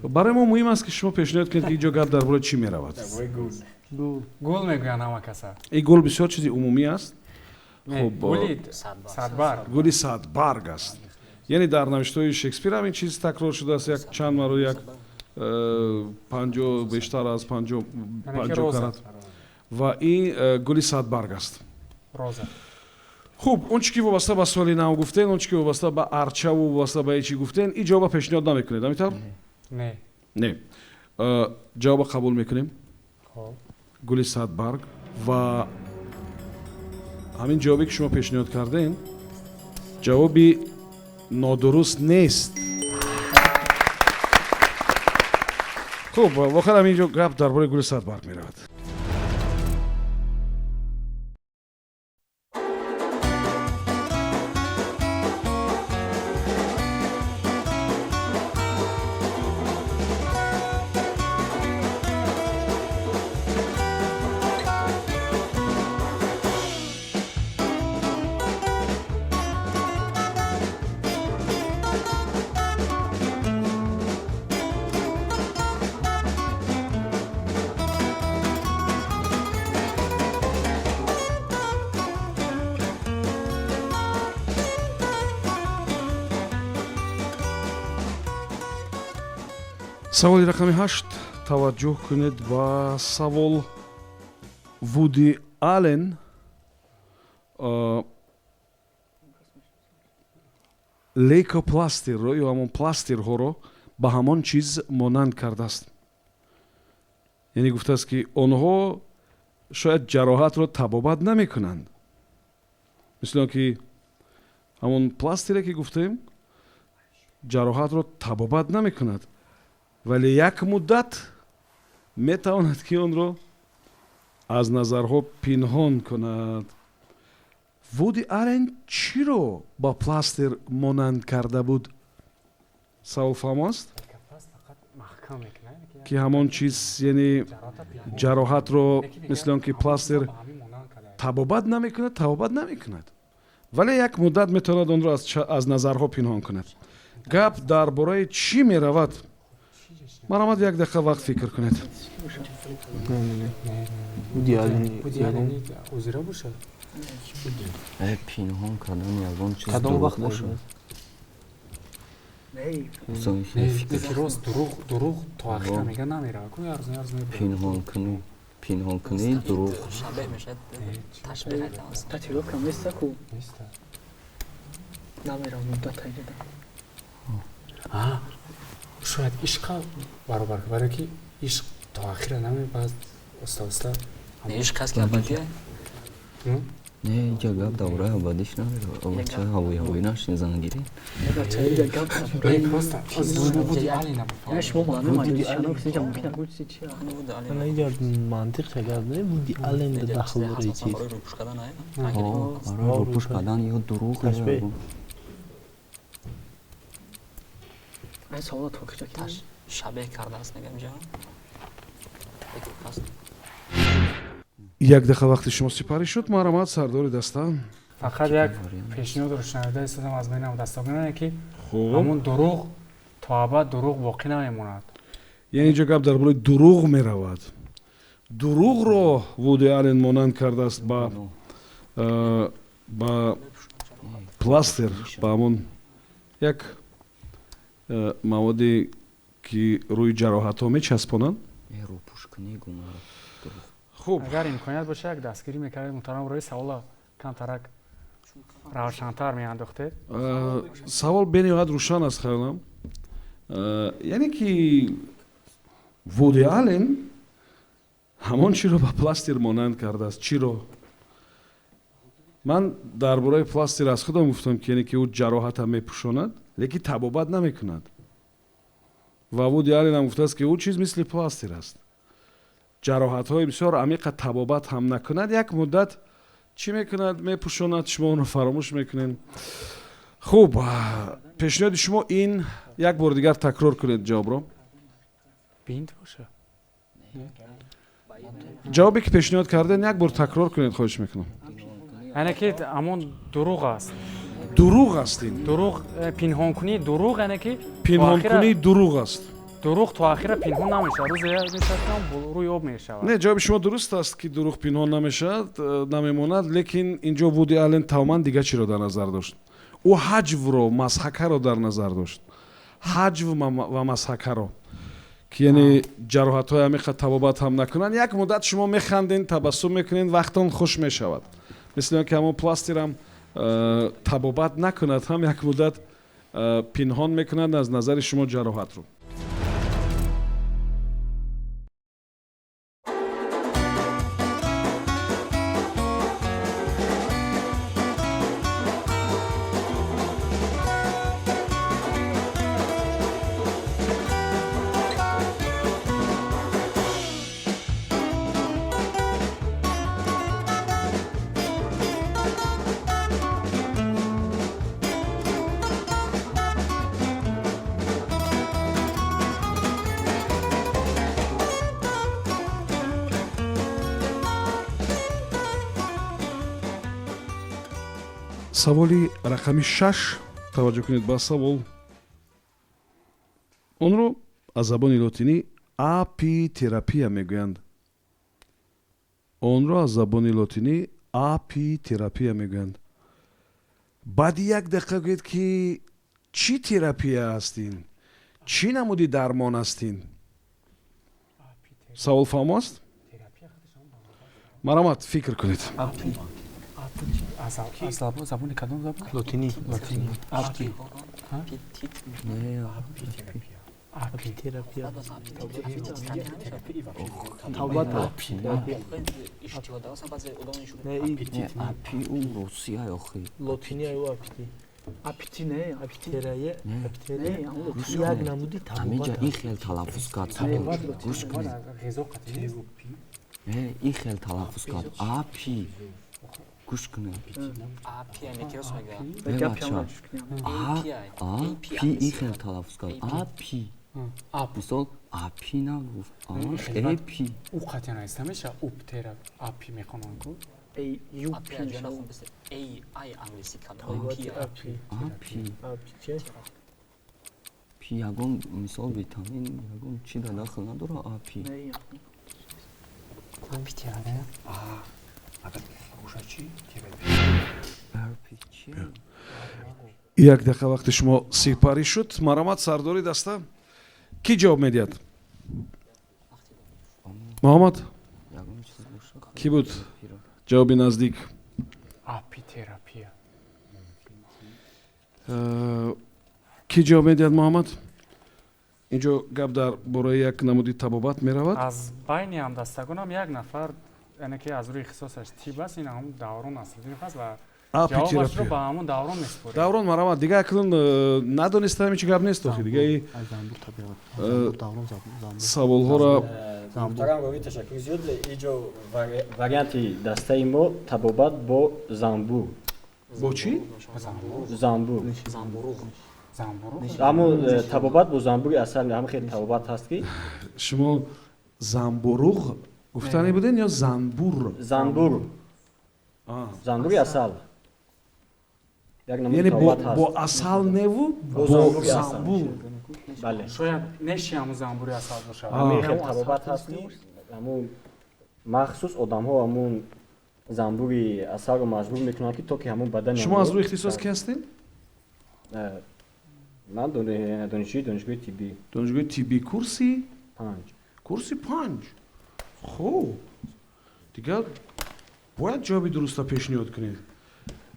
Барои мо муҳим аст, ки шумо пешниҳод кунед, ки инҷо гап дар бораи чӣ меравад. Гул мегӯянд ҳама каса. Ин гул бисёр чизи умумӣ аст. Хуб, гули садбарг. Гули садбарг аст, яъне дар навиштаҳои Шекспир ҳам ин чиз такрор шудааст як чанд маро, як 50, бештар аз 50 карат, ва ин гули садбарг аст. Роза. Хуб, он чи ки вобаста ба соли нав гуфтен, он чи ки вобаста ба арчаву вобаста ба чӣ гуфтен, ин ҷавоба пешниҳод намекунед, ҳамин тавр? Не. Не, ҷавоба қабул мекунем. Гули садбарг, ва ҳамин ҷавобе, ки шумо пешниҳод кардем, ҷавоби нодуруст нест. Хуб, воқеан ҳамин ҷо гап дар бораи гули садбарг меравад. Саволи рақами 8. Таваҷҷӯҳ кунед ба савол. Вуди Аллен лейкопластирро ё ҳамон пластирҳоро ба ҳамон чиз монанд кардааст, яъне гуфтааст, ки онҳо шояд ҷароҳатро табобат намекунанд, мисли он ки ҳамон пластире, ки гуфтем, ҷароҳатро табобат намекунад, вале як муддат метавонад, ки онро аз назарҳо пинҳон кунад. Вуди Аллен чиро ба пластир монанд карда буд? Савол фаҳмо аст, ки ҳамон чиз, яъне ҷароҳатро, мисли он ки пластир табобат намекунад, табобат намекунад, вале як муддат метавонад онро аз назарҳо пинҳон кунад. Гап дар бораи чӣ меравад? Марҳамат, як дақиқа вақт фикр кунед. Озира бошад. Пинҳон кардани ягон чиз. Кадом вақт бошад? Рост, дурӯғ, дурӯғ то ахира мега намерава ку. Пинҳон кунӣ, пинҳон кунӣ дурӯғ. Татуировка неста ку, намерав муддат айдида. Шояд ишқа баробар, барое ки ишқ то ахира намебаз, оста оста. Ишқ аст ки абадия. Не, инҷа гап дар бораи абадиш намеравад. Бача ҳавои ҳавоӣ нашин зангирӣ. Шумо маънои маҷозиша нагуфтед, инҷа мумкин нагуфт чизи чи? Инҷа мантиқ ча гап не, Вуди Аллен дахл дора чиз. Барои рӯпӯш кардан ё дурӯғ. Ай савола то куҷо ки шабеҳ кардааст мегам инҷа. Як дақиқа вақти шумо сипарӣ шуд. Марҳамат, сардори даста. Фақат як пешниҳодро шунавида истодам аз байни дастагоне, ки ҳамун дурӯғ то абад дурӯғ боқӣ намемонад. Яъне инҷо гап дар бораи дурӯғ меравад. Дурӯғро Вуди Аллен монанд кардааст ба пластир, ба ҳамон як маводе ки рӯи ҷароҳатҳо мечаспонанд. Хуб, агар имконият боша, як дастгирӣ мекардед, муҳтарам рои, савола камтарак равшантар меандохтед. Савол бениҳоят рӯшан аст, хаёлам. Яъне ки Вуди Аллен ҳамон чиро ба пластир монанд кардааст. Чиро? Ман дар бораи пластир аз худам гуфтам, ки яъне ки ӯ ҷароҳата мепӯшонад, лекин табобат намекунад. Ва Вуди Аллен ҳам гуфтааст, ки ӯ чиз мисли пластир аст, ҷароҳатҳои бисёр амиқа табобат ҳам накунад, як муддат чӣ мекунад? Мепӯшонад, шумо онро фаромӯш мекунед. Хуб, пешниҳоди шумо ин, як бори дигар такрор кунед ҷавобро. Бинт боша. Ҷавобе ки пешниҳод кардем, як бор такрор кунед, хоҳиш мекунам. Яъне ки ҳамон дурӯғ аст. Дурӯғ аст ин. Дурӯғ, пинҳонкунии дурӯғ, яъне ки пинҳонкунии дурӯғ аст. Дурӯғ то охира пинҳон намешавад, рӯзе мешавад, рӯи об мешавад. Не, ҷавоби шумо дуруст аст, ки дурӯғ пинҳон намешавад, намемонад, лекин инҷо Вуди Аллен тамоман дигар чиро дар назар дошт. Ӯ ҳаҷвро, мазҳакаро дар назар дошт, ҳаҷв ва мазҳакаро, ки яъне ҷароҳатҳои амиқа табобат ҳам накунанд, як муддат шумо механдед, табассум мекунед, вақтон хуш мешавад. Мисли он ки ҳамон пластирам табобат накунад ҳам, як муддат пинҳон мекунад аз назари шумо ҷароҳатро. Саволи рақами 6. Таваҷҷӯҳ кунед ба савол. Онро аз забони лотинӣ апитерапия мегӯянд. Онро аз забони лотинӣ апитерапия мегӯянд. Баъди як дақиқа гӯед, ки чӣ терапия аст ин, чӣ намуди дармон аст ин. Савол фаҳмо аст? Марҳамат, фикр кунед. Аз забони кадом забон? Лотинӣ. Апи. Апитерапия. Тавбат. Апи ӯ русия охи. Лотинӣ аю апити. Апити не, апити. Терая, апитерия. Як намуди Ҳамиҷа табобат. ин хел талаффуз кард. Гӯш кунед. Ин хел талаффуз кард. Апи. Гӯш кунед. Бача. А, А, Пи ин хел талаффуз кард. Апи. Мисол, апи нагуфт. А, Э, Пи. Ӯ қатъиян наиста меша, уптера апи мехонанд ку. A U P. Апи. Апи. Апи че? Пи ягон мисол витамин, ягон чи да дахл надора апи. Апитерапия. Апи чи? Як дақиқа вақти шумо сипарӣ шуд. Марҳамат, сардори даста, кӣ ҷавоб медиҳад? Муҳаммад. Ягон чиз боша. Кӣ буд ҷавоби наздик? Апитерапия. Кӣ ҷавоб медиҳад, Муҳаммад? Инҷо гап дар бораи як намуди табобат меравад. Аз байни ҳамдастагонам як нафар Яъне ки аз рӯи ихтисосаш тиб аст, ин ҳамун Даврон Насриддинов аст ва ҷавобашро ба ҳамун Даврон месупорем. Даврон, марҳамат. Дига акнун надонистам ҳеҷ гап нест охи. Дига саволҳоро Муҳтарам ровӣ, ташаккури зиёд. Иҷо варианти дастаи мо табобат бо занбур. Бо чӣ? Занбур. Аммо табобат бо занбури асал, ҳама хел табобат ҳаст ки Шумо занбуруғ гуфтане буден ё занбур? Занбур. Занбури асал. Яъне бо асал неву бо занбур. Бале. Шояд неши ҳамун занбури асал бошад. Ҳамин хел табобат ҳаст ки ҳамун махсус одамҳо ҳамун занбури асалро маҷбур мекунанд, ки то ки ҳамун бадани Шумо аз рӯи ихтисос ки ҳастед? Ман донишҷӯи донишгоҳи тиббӣ. Донишгоҳи тиббӣ, курси? 5. Курси 5. Хуб, дигар бояд ҷавоби дуруста пешниҳод кунед.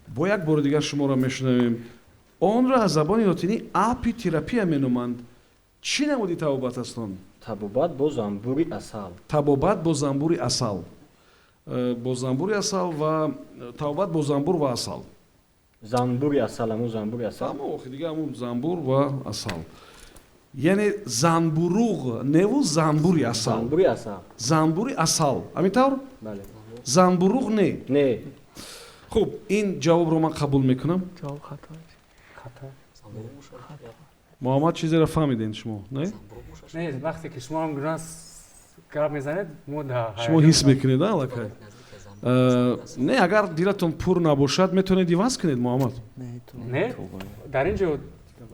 Бо як бори дигар шуморо мешунавем. Онро аз забони лотинӣ апитерапия меноманд. Чӣ намуди табобат аст он? Табобат бо занбури асал. Табобат бо занбури асал. Бо занбури асал ва табобат бо занбур ва асал. Занбури асал, ҳамун занбури асал. Ҳамо, охи, дига ҳамун занбур ва асал. Яъне занбуруғ неву занбури асал. Занбури асал. Занбури асал. Ҳамин тавр? Бале. Занбуруғ не. Не. Хуб, ин ҷавобро ман қабул мекунам. Ҷавоб хато. Хато. Муҳаммад, чизеро фаҳмидем шумо, не? Не, вақте ки шумо ҳам гуна гап мезанед, мо да Шумо ҳис мекунед, аллакай? Не, агар дилатон пур набошад, метавонед иваз кунед, Муҳаммад. Не, дар ин ҷо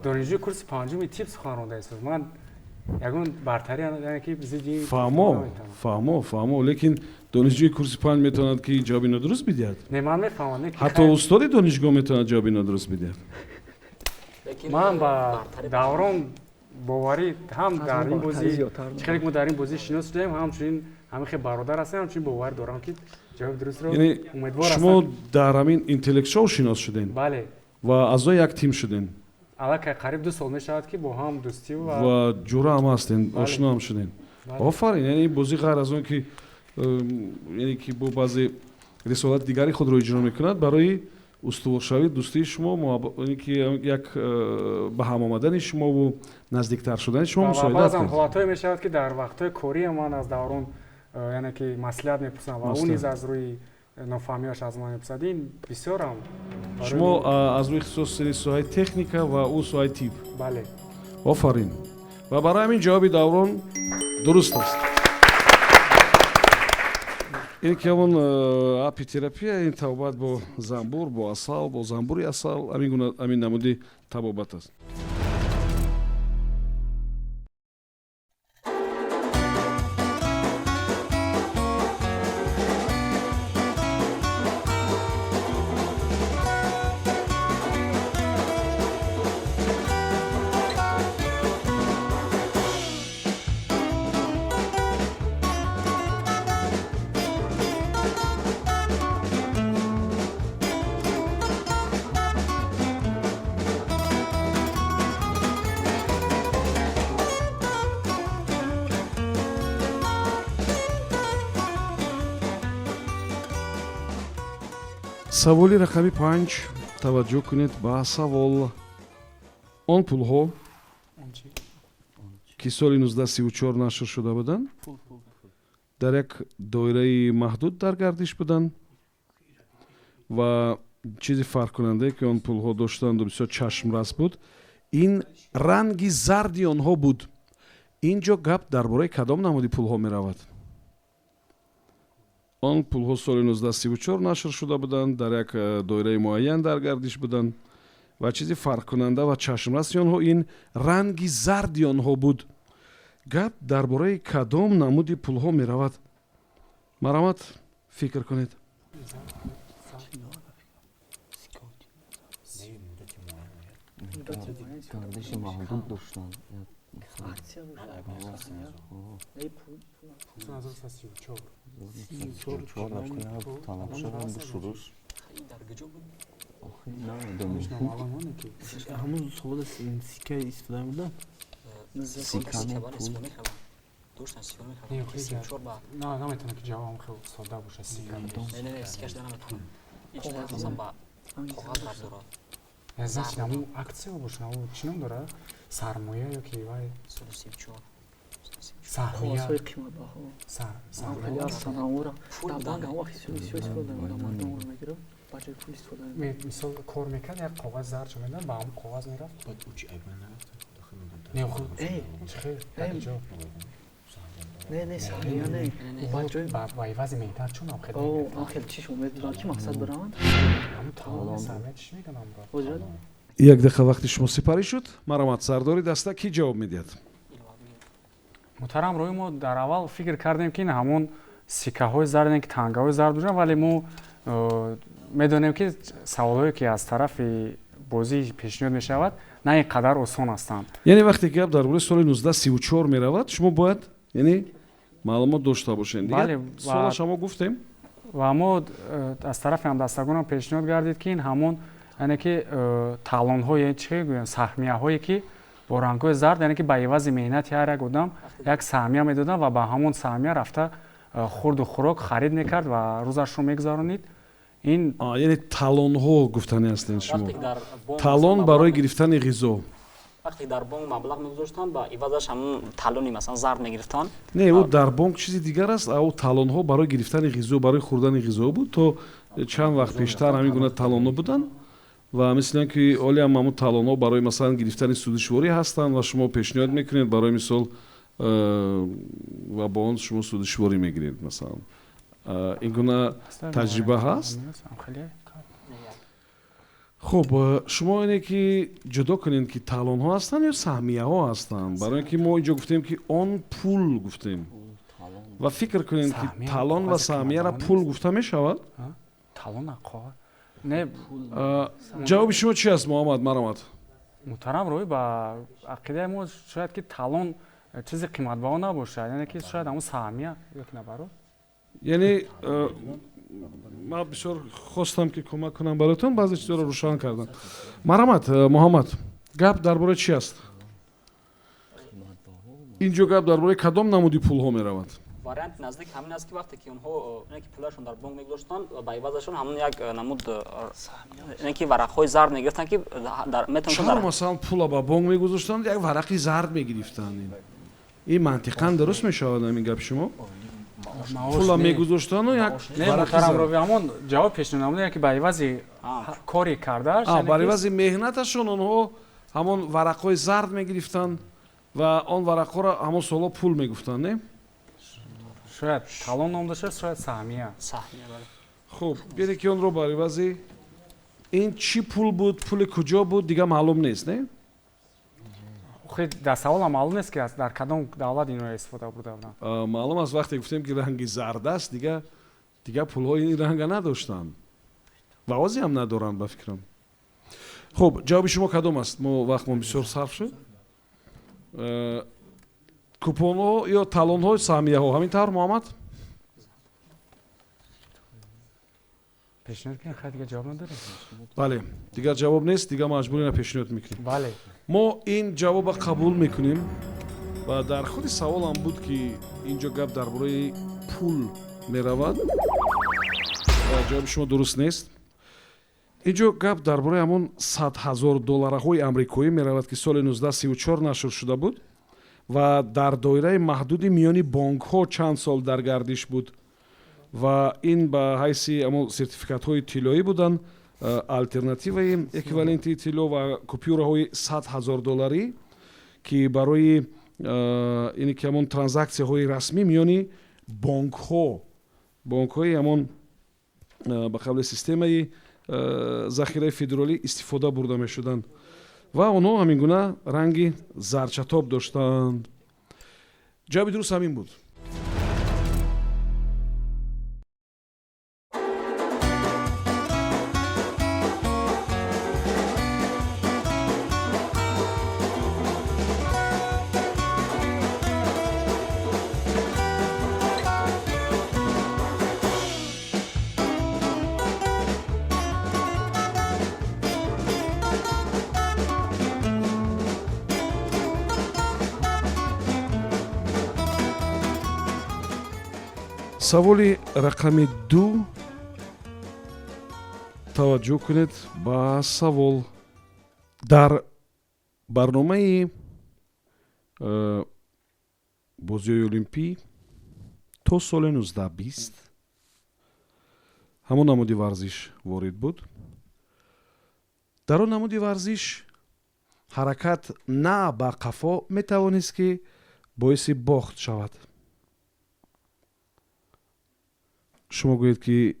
донишҷӯи курси панҷуми тиб сухан ронда истод. Ман ягон бартарӣ, яъне ки зидди Фаҳмо, фаҳмо, фаҳмо, лекин донишҷӯи курси панҷ метавонад ки ҷавоби нодуруст бидиҳад. Не, ман мефаҳмам. Ҳатто устоди донишгоҳ метавонад ҷавоби нодуруст бидиҳад. Ман ба Даврон боварӣ ҳам дар ин бозӣ, чӣ хеле мо дар ин бозӣ шинос шудаем, ҳамчунин ҳамин хел бародар ҳастем, ҳамчунин боварӣ дорам, ки ҷавоби дурустро умедвор ҳастам. Шумо дар ҳамин Интеллект Шоу шинос шудем? Бале. Ва аъзои як тим шудем? Аллакай қариб 2 сол мешавад, ки бо ҳам дӯстӣ ва ҷура ҳам ҳастем, ошно ҳам шудем. Офарин. Яъне ин бозӣ ғайр аз он ки, яъне ки бо баъзе рисолати дигари худро иҷро мекунад, барои устуворшавии дӯстии шумо, яъне ки як ба ҳам омадани шумову наздиктар шудани шумо мусоидат Баъзан ҳолатҳое мешавад, ки дар вақтҳои корӣ ман аз Даврон, яъне ки маслиҳат мепурсам ва ӯ низ аз рӯи нофаҳмиаш аз ман мепурсад. Ин бисёрам Шумо аз рӯи ихтисоси соҳаи техника ва ӯ соҳаи тиб? Бале. Офарин. Ва барои ҳамин ҷавоби Даврон дуруст аст. Ин ки ҳамон апитерапия, ин табобат бо занбур, бо асал, бо занбури асал, ҳамин гуна, ҳамин намуди табобат аст. Саволи рақами 5. Таваҷҷӯҳ кунед ба савол. Он пулҳо, ки соли 1934 нашр шуда буданд, дар як доираи маҳдуд дар гардиш буданд ва чизи фарқкунандае, ки он пулҳо доштанду бисёр чашмрас буд, ин ранги зарди онҳо буд. Ин ҷо гап дар бораи кадом намуди пулҳо меравад? Он пулҳо соли 1934 нашр шуда буданд, дар як доираи муайян дар гардиш буданд ва чизи фарқкунанда ва чашмраси онҳо ин ранги зарди онҳо буд. Гап дар бораи кадом намуди пулҳо меравад? Марҳамат, фикр кунед. Гардиши маҳдуд доштанд. Акция бошад. 34 талаб шуданд шуруш. Дар куҷо буд? Охи, намедонам. Ҳамун солода сикка истифода мебурданд? Сикка не, пул. Доштан, истифода Не, мекарданд. хеле 34 ба На, наметавонад, ки ҷавобам хеле сода бошад, сика. Не, не, не, сикаш да наметавонам. Ин чиз асосан ба коғаз рабт дорад. Я значит, наму акция боша, наму чӣ ном дорад, сармоя ё ки вай? Соли 34. Саҳмия. Коғазҳои қиматбаҳо. Сармоя. Хеле ҳастанд амора. Пул Дар будан. банк ҳам вақт бисёр истифода мебурданд, мардум онро мегирифт, ба ҷои пул истифода мебурданд. Мисол, кор мекард, як коғаз зард медад, ба ҳамон коғаз мерафт. Не, худ Эй, чӣ хел? эй. Ҷо. Не, не, саҳмия не. Ба ҷои ба ивази меҳнат чун ам хел. О, ам хел чиш умед буданд, ки мақсад бираванд. Ҳамун талон, сармоя, чӣ мегӯянд амро? Ҳозир Як дақиқа вақти шумо сипарӣ шуд. Марамат, сардори даста, кӣ ҷавоб медиҳад? Муҳтарам рӯи, мо дар аввал фикр кардем, ки ин ҳамон сиккаҳои зард, ки тангаҳои зард бошанд, вале мо медонем, ки саволҳое, ки аз тарафи бозӣ пешниҳод мешавад, на ин қадар осон ҳастанд. Яъне вақте ки гап дар бораи соли 1934 меравад, шумо бояд, яъне, маълумот дошта бошед. Бале, Дигар солаша мо гуфтем. Ва мо аз тарафи ҳамдастагонам пешниҳод гардид, ки ин ҳамон, яъне ки талонҳо, яъне чӣ гӯям, саҳмияҳое, ки бо рангҳои зард, яъне ки ба ивази меҳнати ҳар як одам як саҳмия медоданд ва ба ҳамон саҳмия рафта хурду хӯрок харид мекард ва рӯзашро мегузаронид. Ин Яъне талонҳо гуфтани ҳастед шумо. Вақте ки дар бонк Талон масалан барои маблағ гирифтани ғизо. Вақте ки дар бонк маблағ мегузоштанд, ба ивазаш ҳамун талони, масалан, зард мегирифтанд. Не, ӯ дар бонк чизи дигар аст, а ӯ талонҳо барои гирифтани ғизо, барои хӯрдани ғизо буд. То чанд вақт пештар ҳамин гуна талонҳо буданд ва мисли он ки ҳоле ҳам ҳамун талонҳо барои, масалан, гирифтани сӯзишворӣ ҳастанд ва шумо пешниҳод мекунед, барои мисол, ва бо он шумо сӯзишворӣ мегиред, масалан. Ин гуна таҷриба ҳаст. Хуб, шумо ине ки ҷудо кунед, ки талонҳо ҳастанд ё саҳмияҳо ҳастанд, барои ин ки мо инҷо гуфтем, ки он пул гуфтем, ва фикр кунед, ки Саҳмия талон ва коғази саҳмияра қиматбаҳо пул нест. гуфта мешавад. Талон коғаз не. Ҷавоби шумо чи аст, Муҳаммад? Марамад. Муҳтарам рӯй, ба ақидаи мо, шояд ки талон чизи қиматбаҳо набошад, яъне ки шояд ҳамун саҳмия ё ки набарод. Яъне ман бисёр хостам, ки кӯмак кунам бароятон, баъзе чизҳоро рӯшан кардам. Марамад, Муҳаммад, гап дар бораи чи аст инҷо? Гап дар бораи кадом намуди пулҳо меравад? Варианти наздик ҳамин аст, ки вақте ки онҳо ине ки пулашон дар бонк мегузоштанд, ба ивазашон ҳамун як намуд, ине ки варақҳои зард мегирифтанд, ки дар метавонистанд Чаро? Дар Масалан, пула ба бонк мегузоштанд, як варақи зард мегирифтанд. Ин мантиқан дуруст мешавад, ҳамин гапи шумо? Пула мегузоштану як Не, варақи муҳтарам зард. рови, ҳамон ҷавоб пешниҳод намуда, ки ба ивази кори кардааш. А, бар ивази меҳнаташон онҳо ҳамон варақҳои зард мегирифтанд ва он варақҳоро ҳамон солҳо пул мегуфтанд, не? Шояд талон ном дошта, шояд саҳмия. Саҳмия, бале. Хуб, бире ки онро бар ивази ин чӣ пул буд, пули куҷо буд, дигар маълум нест, не? Охи, дар саволам маълум нест, ки дар кадом давлат инро истифода бурда буданд. Маълум аст, вақте гуфтем, ки ранги зард аст, дигар пулҳои ин ранга надоштанд ва ҳозир ҳам надоранд, ба фикрам. Хуб, ҷавоби шумо кадом аст? Мо вақтмон бисёр сарф шуд. Купонҳо ё талонҳо, саҳмияҳо, ҳамин тавр, Муҳаммад? Пешниҳод кунед, хай, дигар ҷавоб надорем. Бале, дигар ҷавоб нест, дигар маҷбур ина пешниҳод мекунем. Бале. Мо ин ҷавоба қабул мекунем ва дар худи саволам буд, ки ин ҷо гап дар бораи пул меравад ва ҷавоби шумо дуруст нест. Ин ҷо гап дар бораи ҳамон 100 000 доллараҳои амрикоӣ меравад, ки соли 1934 нашр шуда буд ва дар доираи маҳдуди миёни бонкҳо чанд сол дар гардиш буд ва ин ба ҳайси ҳамон сертификатҳои тиллоӣ буданд, алтернативаи эквиваленти тилло ва купюраҳои 100 000 долларӣ, ки барои ине ки ҳамон транзаксияҳои расмӣ миёни бонкҳо, бонкҳои ҳамон ба қавли системаи захираи федералӣ истифода бурда мешуданд ва онҳо ҳамин гуна ранги зарчатоб доштанд. Ҷавоби дуруст ҳамин буд. Саволи рақами 2. Таваҷҷӯҳ кунед ба савол. Дар барномаи бозиҳои олимпӣ то соли 1920 ҳамон намуди варзиш ворид буд. Дар он намуди варзиш ҳаракат на ба қафо метавонист, ки боиси бохт шавад. Шумо гӯед, ки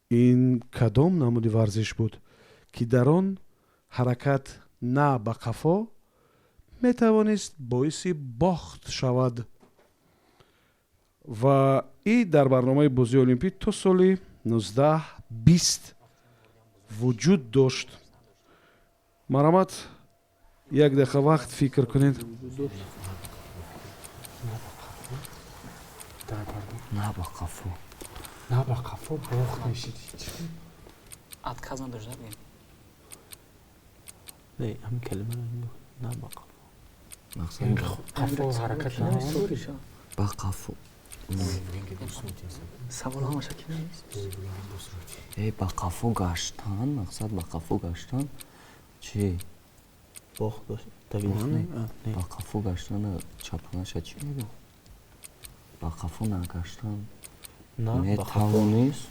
ин кадом намуди варзиш буд, ки дар он ҳаракат на ба қафо метавонист боиси бохт шавад, ва и дар барномаи бозии олимпӣ то соли 1920 вуҷуд дошт. Марҳамат, як дақиқа вақт фикр кунед. На ба қафо. На ба қафо бохт мешид. Отказ надошт, бигем. Не, ҳамин калима на ба қафо. Қафо ҳаракат. Ба қафо. Савол ҳамаша ки нест. Э, ба қафо гаштан, мақсад ба қафо гаштан чи? Бохт дошт. Давидан? Ба қафо гаштан чапанаша чӣ мегӯ? Ба қафо нагаштан. На, ба қафо нест.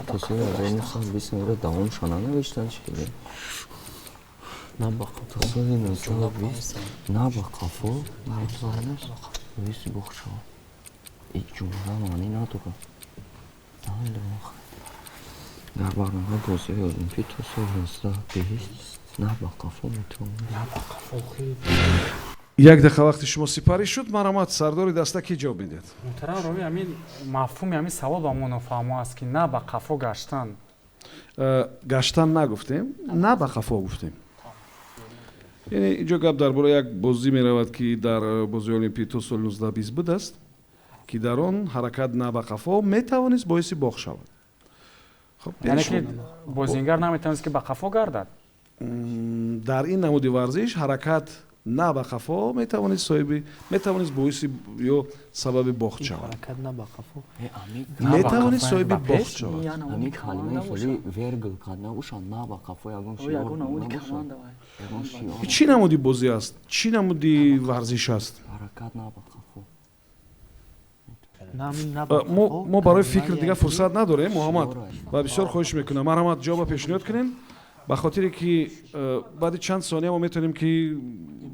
То соли 1920 мера давомша нанавиштан чи? На ба қафо. То соли 1920 на ба қафо метавонист боиси бохт шавад. Ин ҷумла маънӣ надорад. Намедонам. Дар барномаи бозиҳои олимпӣ то соли 1920 на ба қафо метавонист. На ба қафо хел. Як дақиқа вақти шумо сипарӣ шуд. Марҳамат, сардори даста кӣ ҷавоб медиҳад? Муҳтарам ровӣ, ҳамин мафҳуми ҳамин савол ба мо нофаҳмо аст, ки на ба қафо гаштан. Гаштан нагуфтем, на ба қафо гуфтем. Яъне инҷо гап дар бораи як бозӣ меравад, ки дар бозии олимпӣ то соли 1920 будааст, ки дар он ҳаракат на ба қафо метавонист боиси бохт шавад. Хоб, яъне ки бозингар наметавонист, ки ба қафо гардад. Дар ин намуди варзиш ҳаракат на ба қафо метавонист соҳиби, метавонист боиси ё сабаби бохт шавад. Ҳаракат на ба қафо. Метавонист соҳиби бохт шавад. Ҳамин калимаи хеле вергл кард набошад, на ба қафо ягон Ягон намуди команда. Чӣ намуди бозӣ аст? Чӣ намуди варзиш аст? Ҳаракат на ба қафо. Мо барои фикр дигар фурсат надорем, Муҳаммад, ва бисёр хоҳиш мекунам, марҳамат, ҷавоба пешниҳод кунем, ба хотире ки баъди чанд сония мо метавонем ки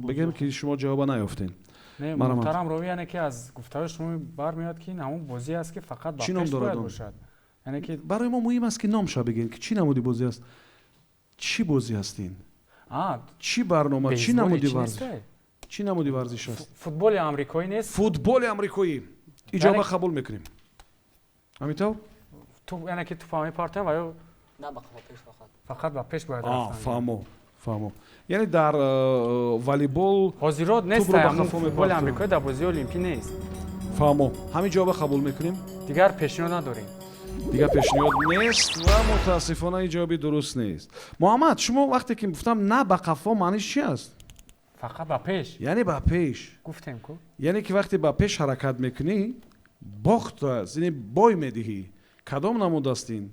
бигем, ки шумо ҷавоба наёфтем. Муҳтарам ровӣ, яъне ки аз гуфтаҳои шумо бармеояд, ки ин ҳамон бозӣ аст, ки фақат ба чӣ ном пеш дорад бояд он? бошад. Яъне ки барои мо муҳим аст, ки номша бигем, ки чӣ намуди бозӣ аст, чӣ бозӣ аст ин, чӣ барнома, чӣ бейсболи намуди чӣ варзиш, нестай? Чӣ намуди варзиш аст? Футболи амрикоӣ нест? Футболи амрикоӣ иҷоба қабул мекунем, ҳамин тавр? Яъне ки тӯпа мепартоям ва ё На ба қафо, пеш фақат. Фақат ба пеш бояд рафтан. Фаҳмо, фаҳмо. Яъне дар волейбол ҳозирот нест, тӯбро ба қафо футболи мепартоянд. амрикоӣ дар бозии олимпӣ нест. Фаҳмо, ҳамин ҷавоба қабул мекунем. Дигар пешниҳод надорем. Дигар пешниҳод нест ва мутаассифона ин ҷавоби дуруст нест. Муҳаммад, шумо вақте ки гуфтам на ба қафо, маъниш чи аст? Фақат ба пеш. Яъне ба пеш. Гуфтем ку. Яъне ки вақте ба пеш ҳаракат мекунӣ, бохт аст, яъне бой медиҳӣ. Кадом намуд аст ин?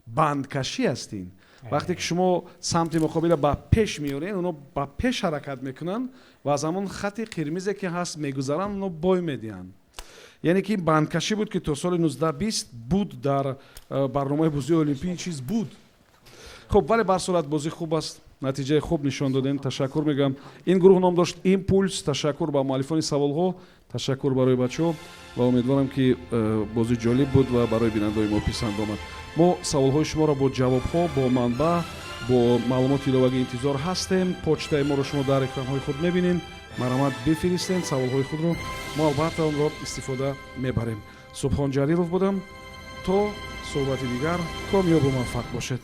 Бандкашӣ аст ин. Вақте ки шумо самти муқобила ба пеш меоред, оно ба пеш ҳаракат мекунанд ва аз ҳамон хати қирмизе, ки ҳаст, мегузаранд, оно бой медиҳанд. Яъне ки ин бандкашӣ буд, ки то соли 1920 буд дар барномаи бозии олимпӣ, ин чиз буд. Хуб, вале бар сурат бозӣ хуб аст, натиҷаи хуб нишон додем. Ташаккур мегӯям. Ин гурӯҳ ном дошт Импулс. Ташаккур ба муаллифони саволҳо, ташаккур барои бачаҳо ва умедворам, ки бозӣ ҷолиб буд ва барои бинандаои мо писанд омад. Мо саволҳои шуморо бо ҷавобҳо, бо манбаъ, бо маълумоти иловагӣ интизор ҳастем. Почтаи моро шумо дар экранҳои худ мебинед. Марҳамат, бифиристед саволҳои худро, мо албатта онро истифода мебарем. Субҳон Ҷалилов будам. То суҳбати дигар комёбу муваффақ бошед.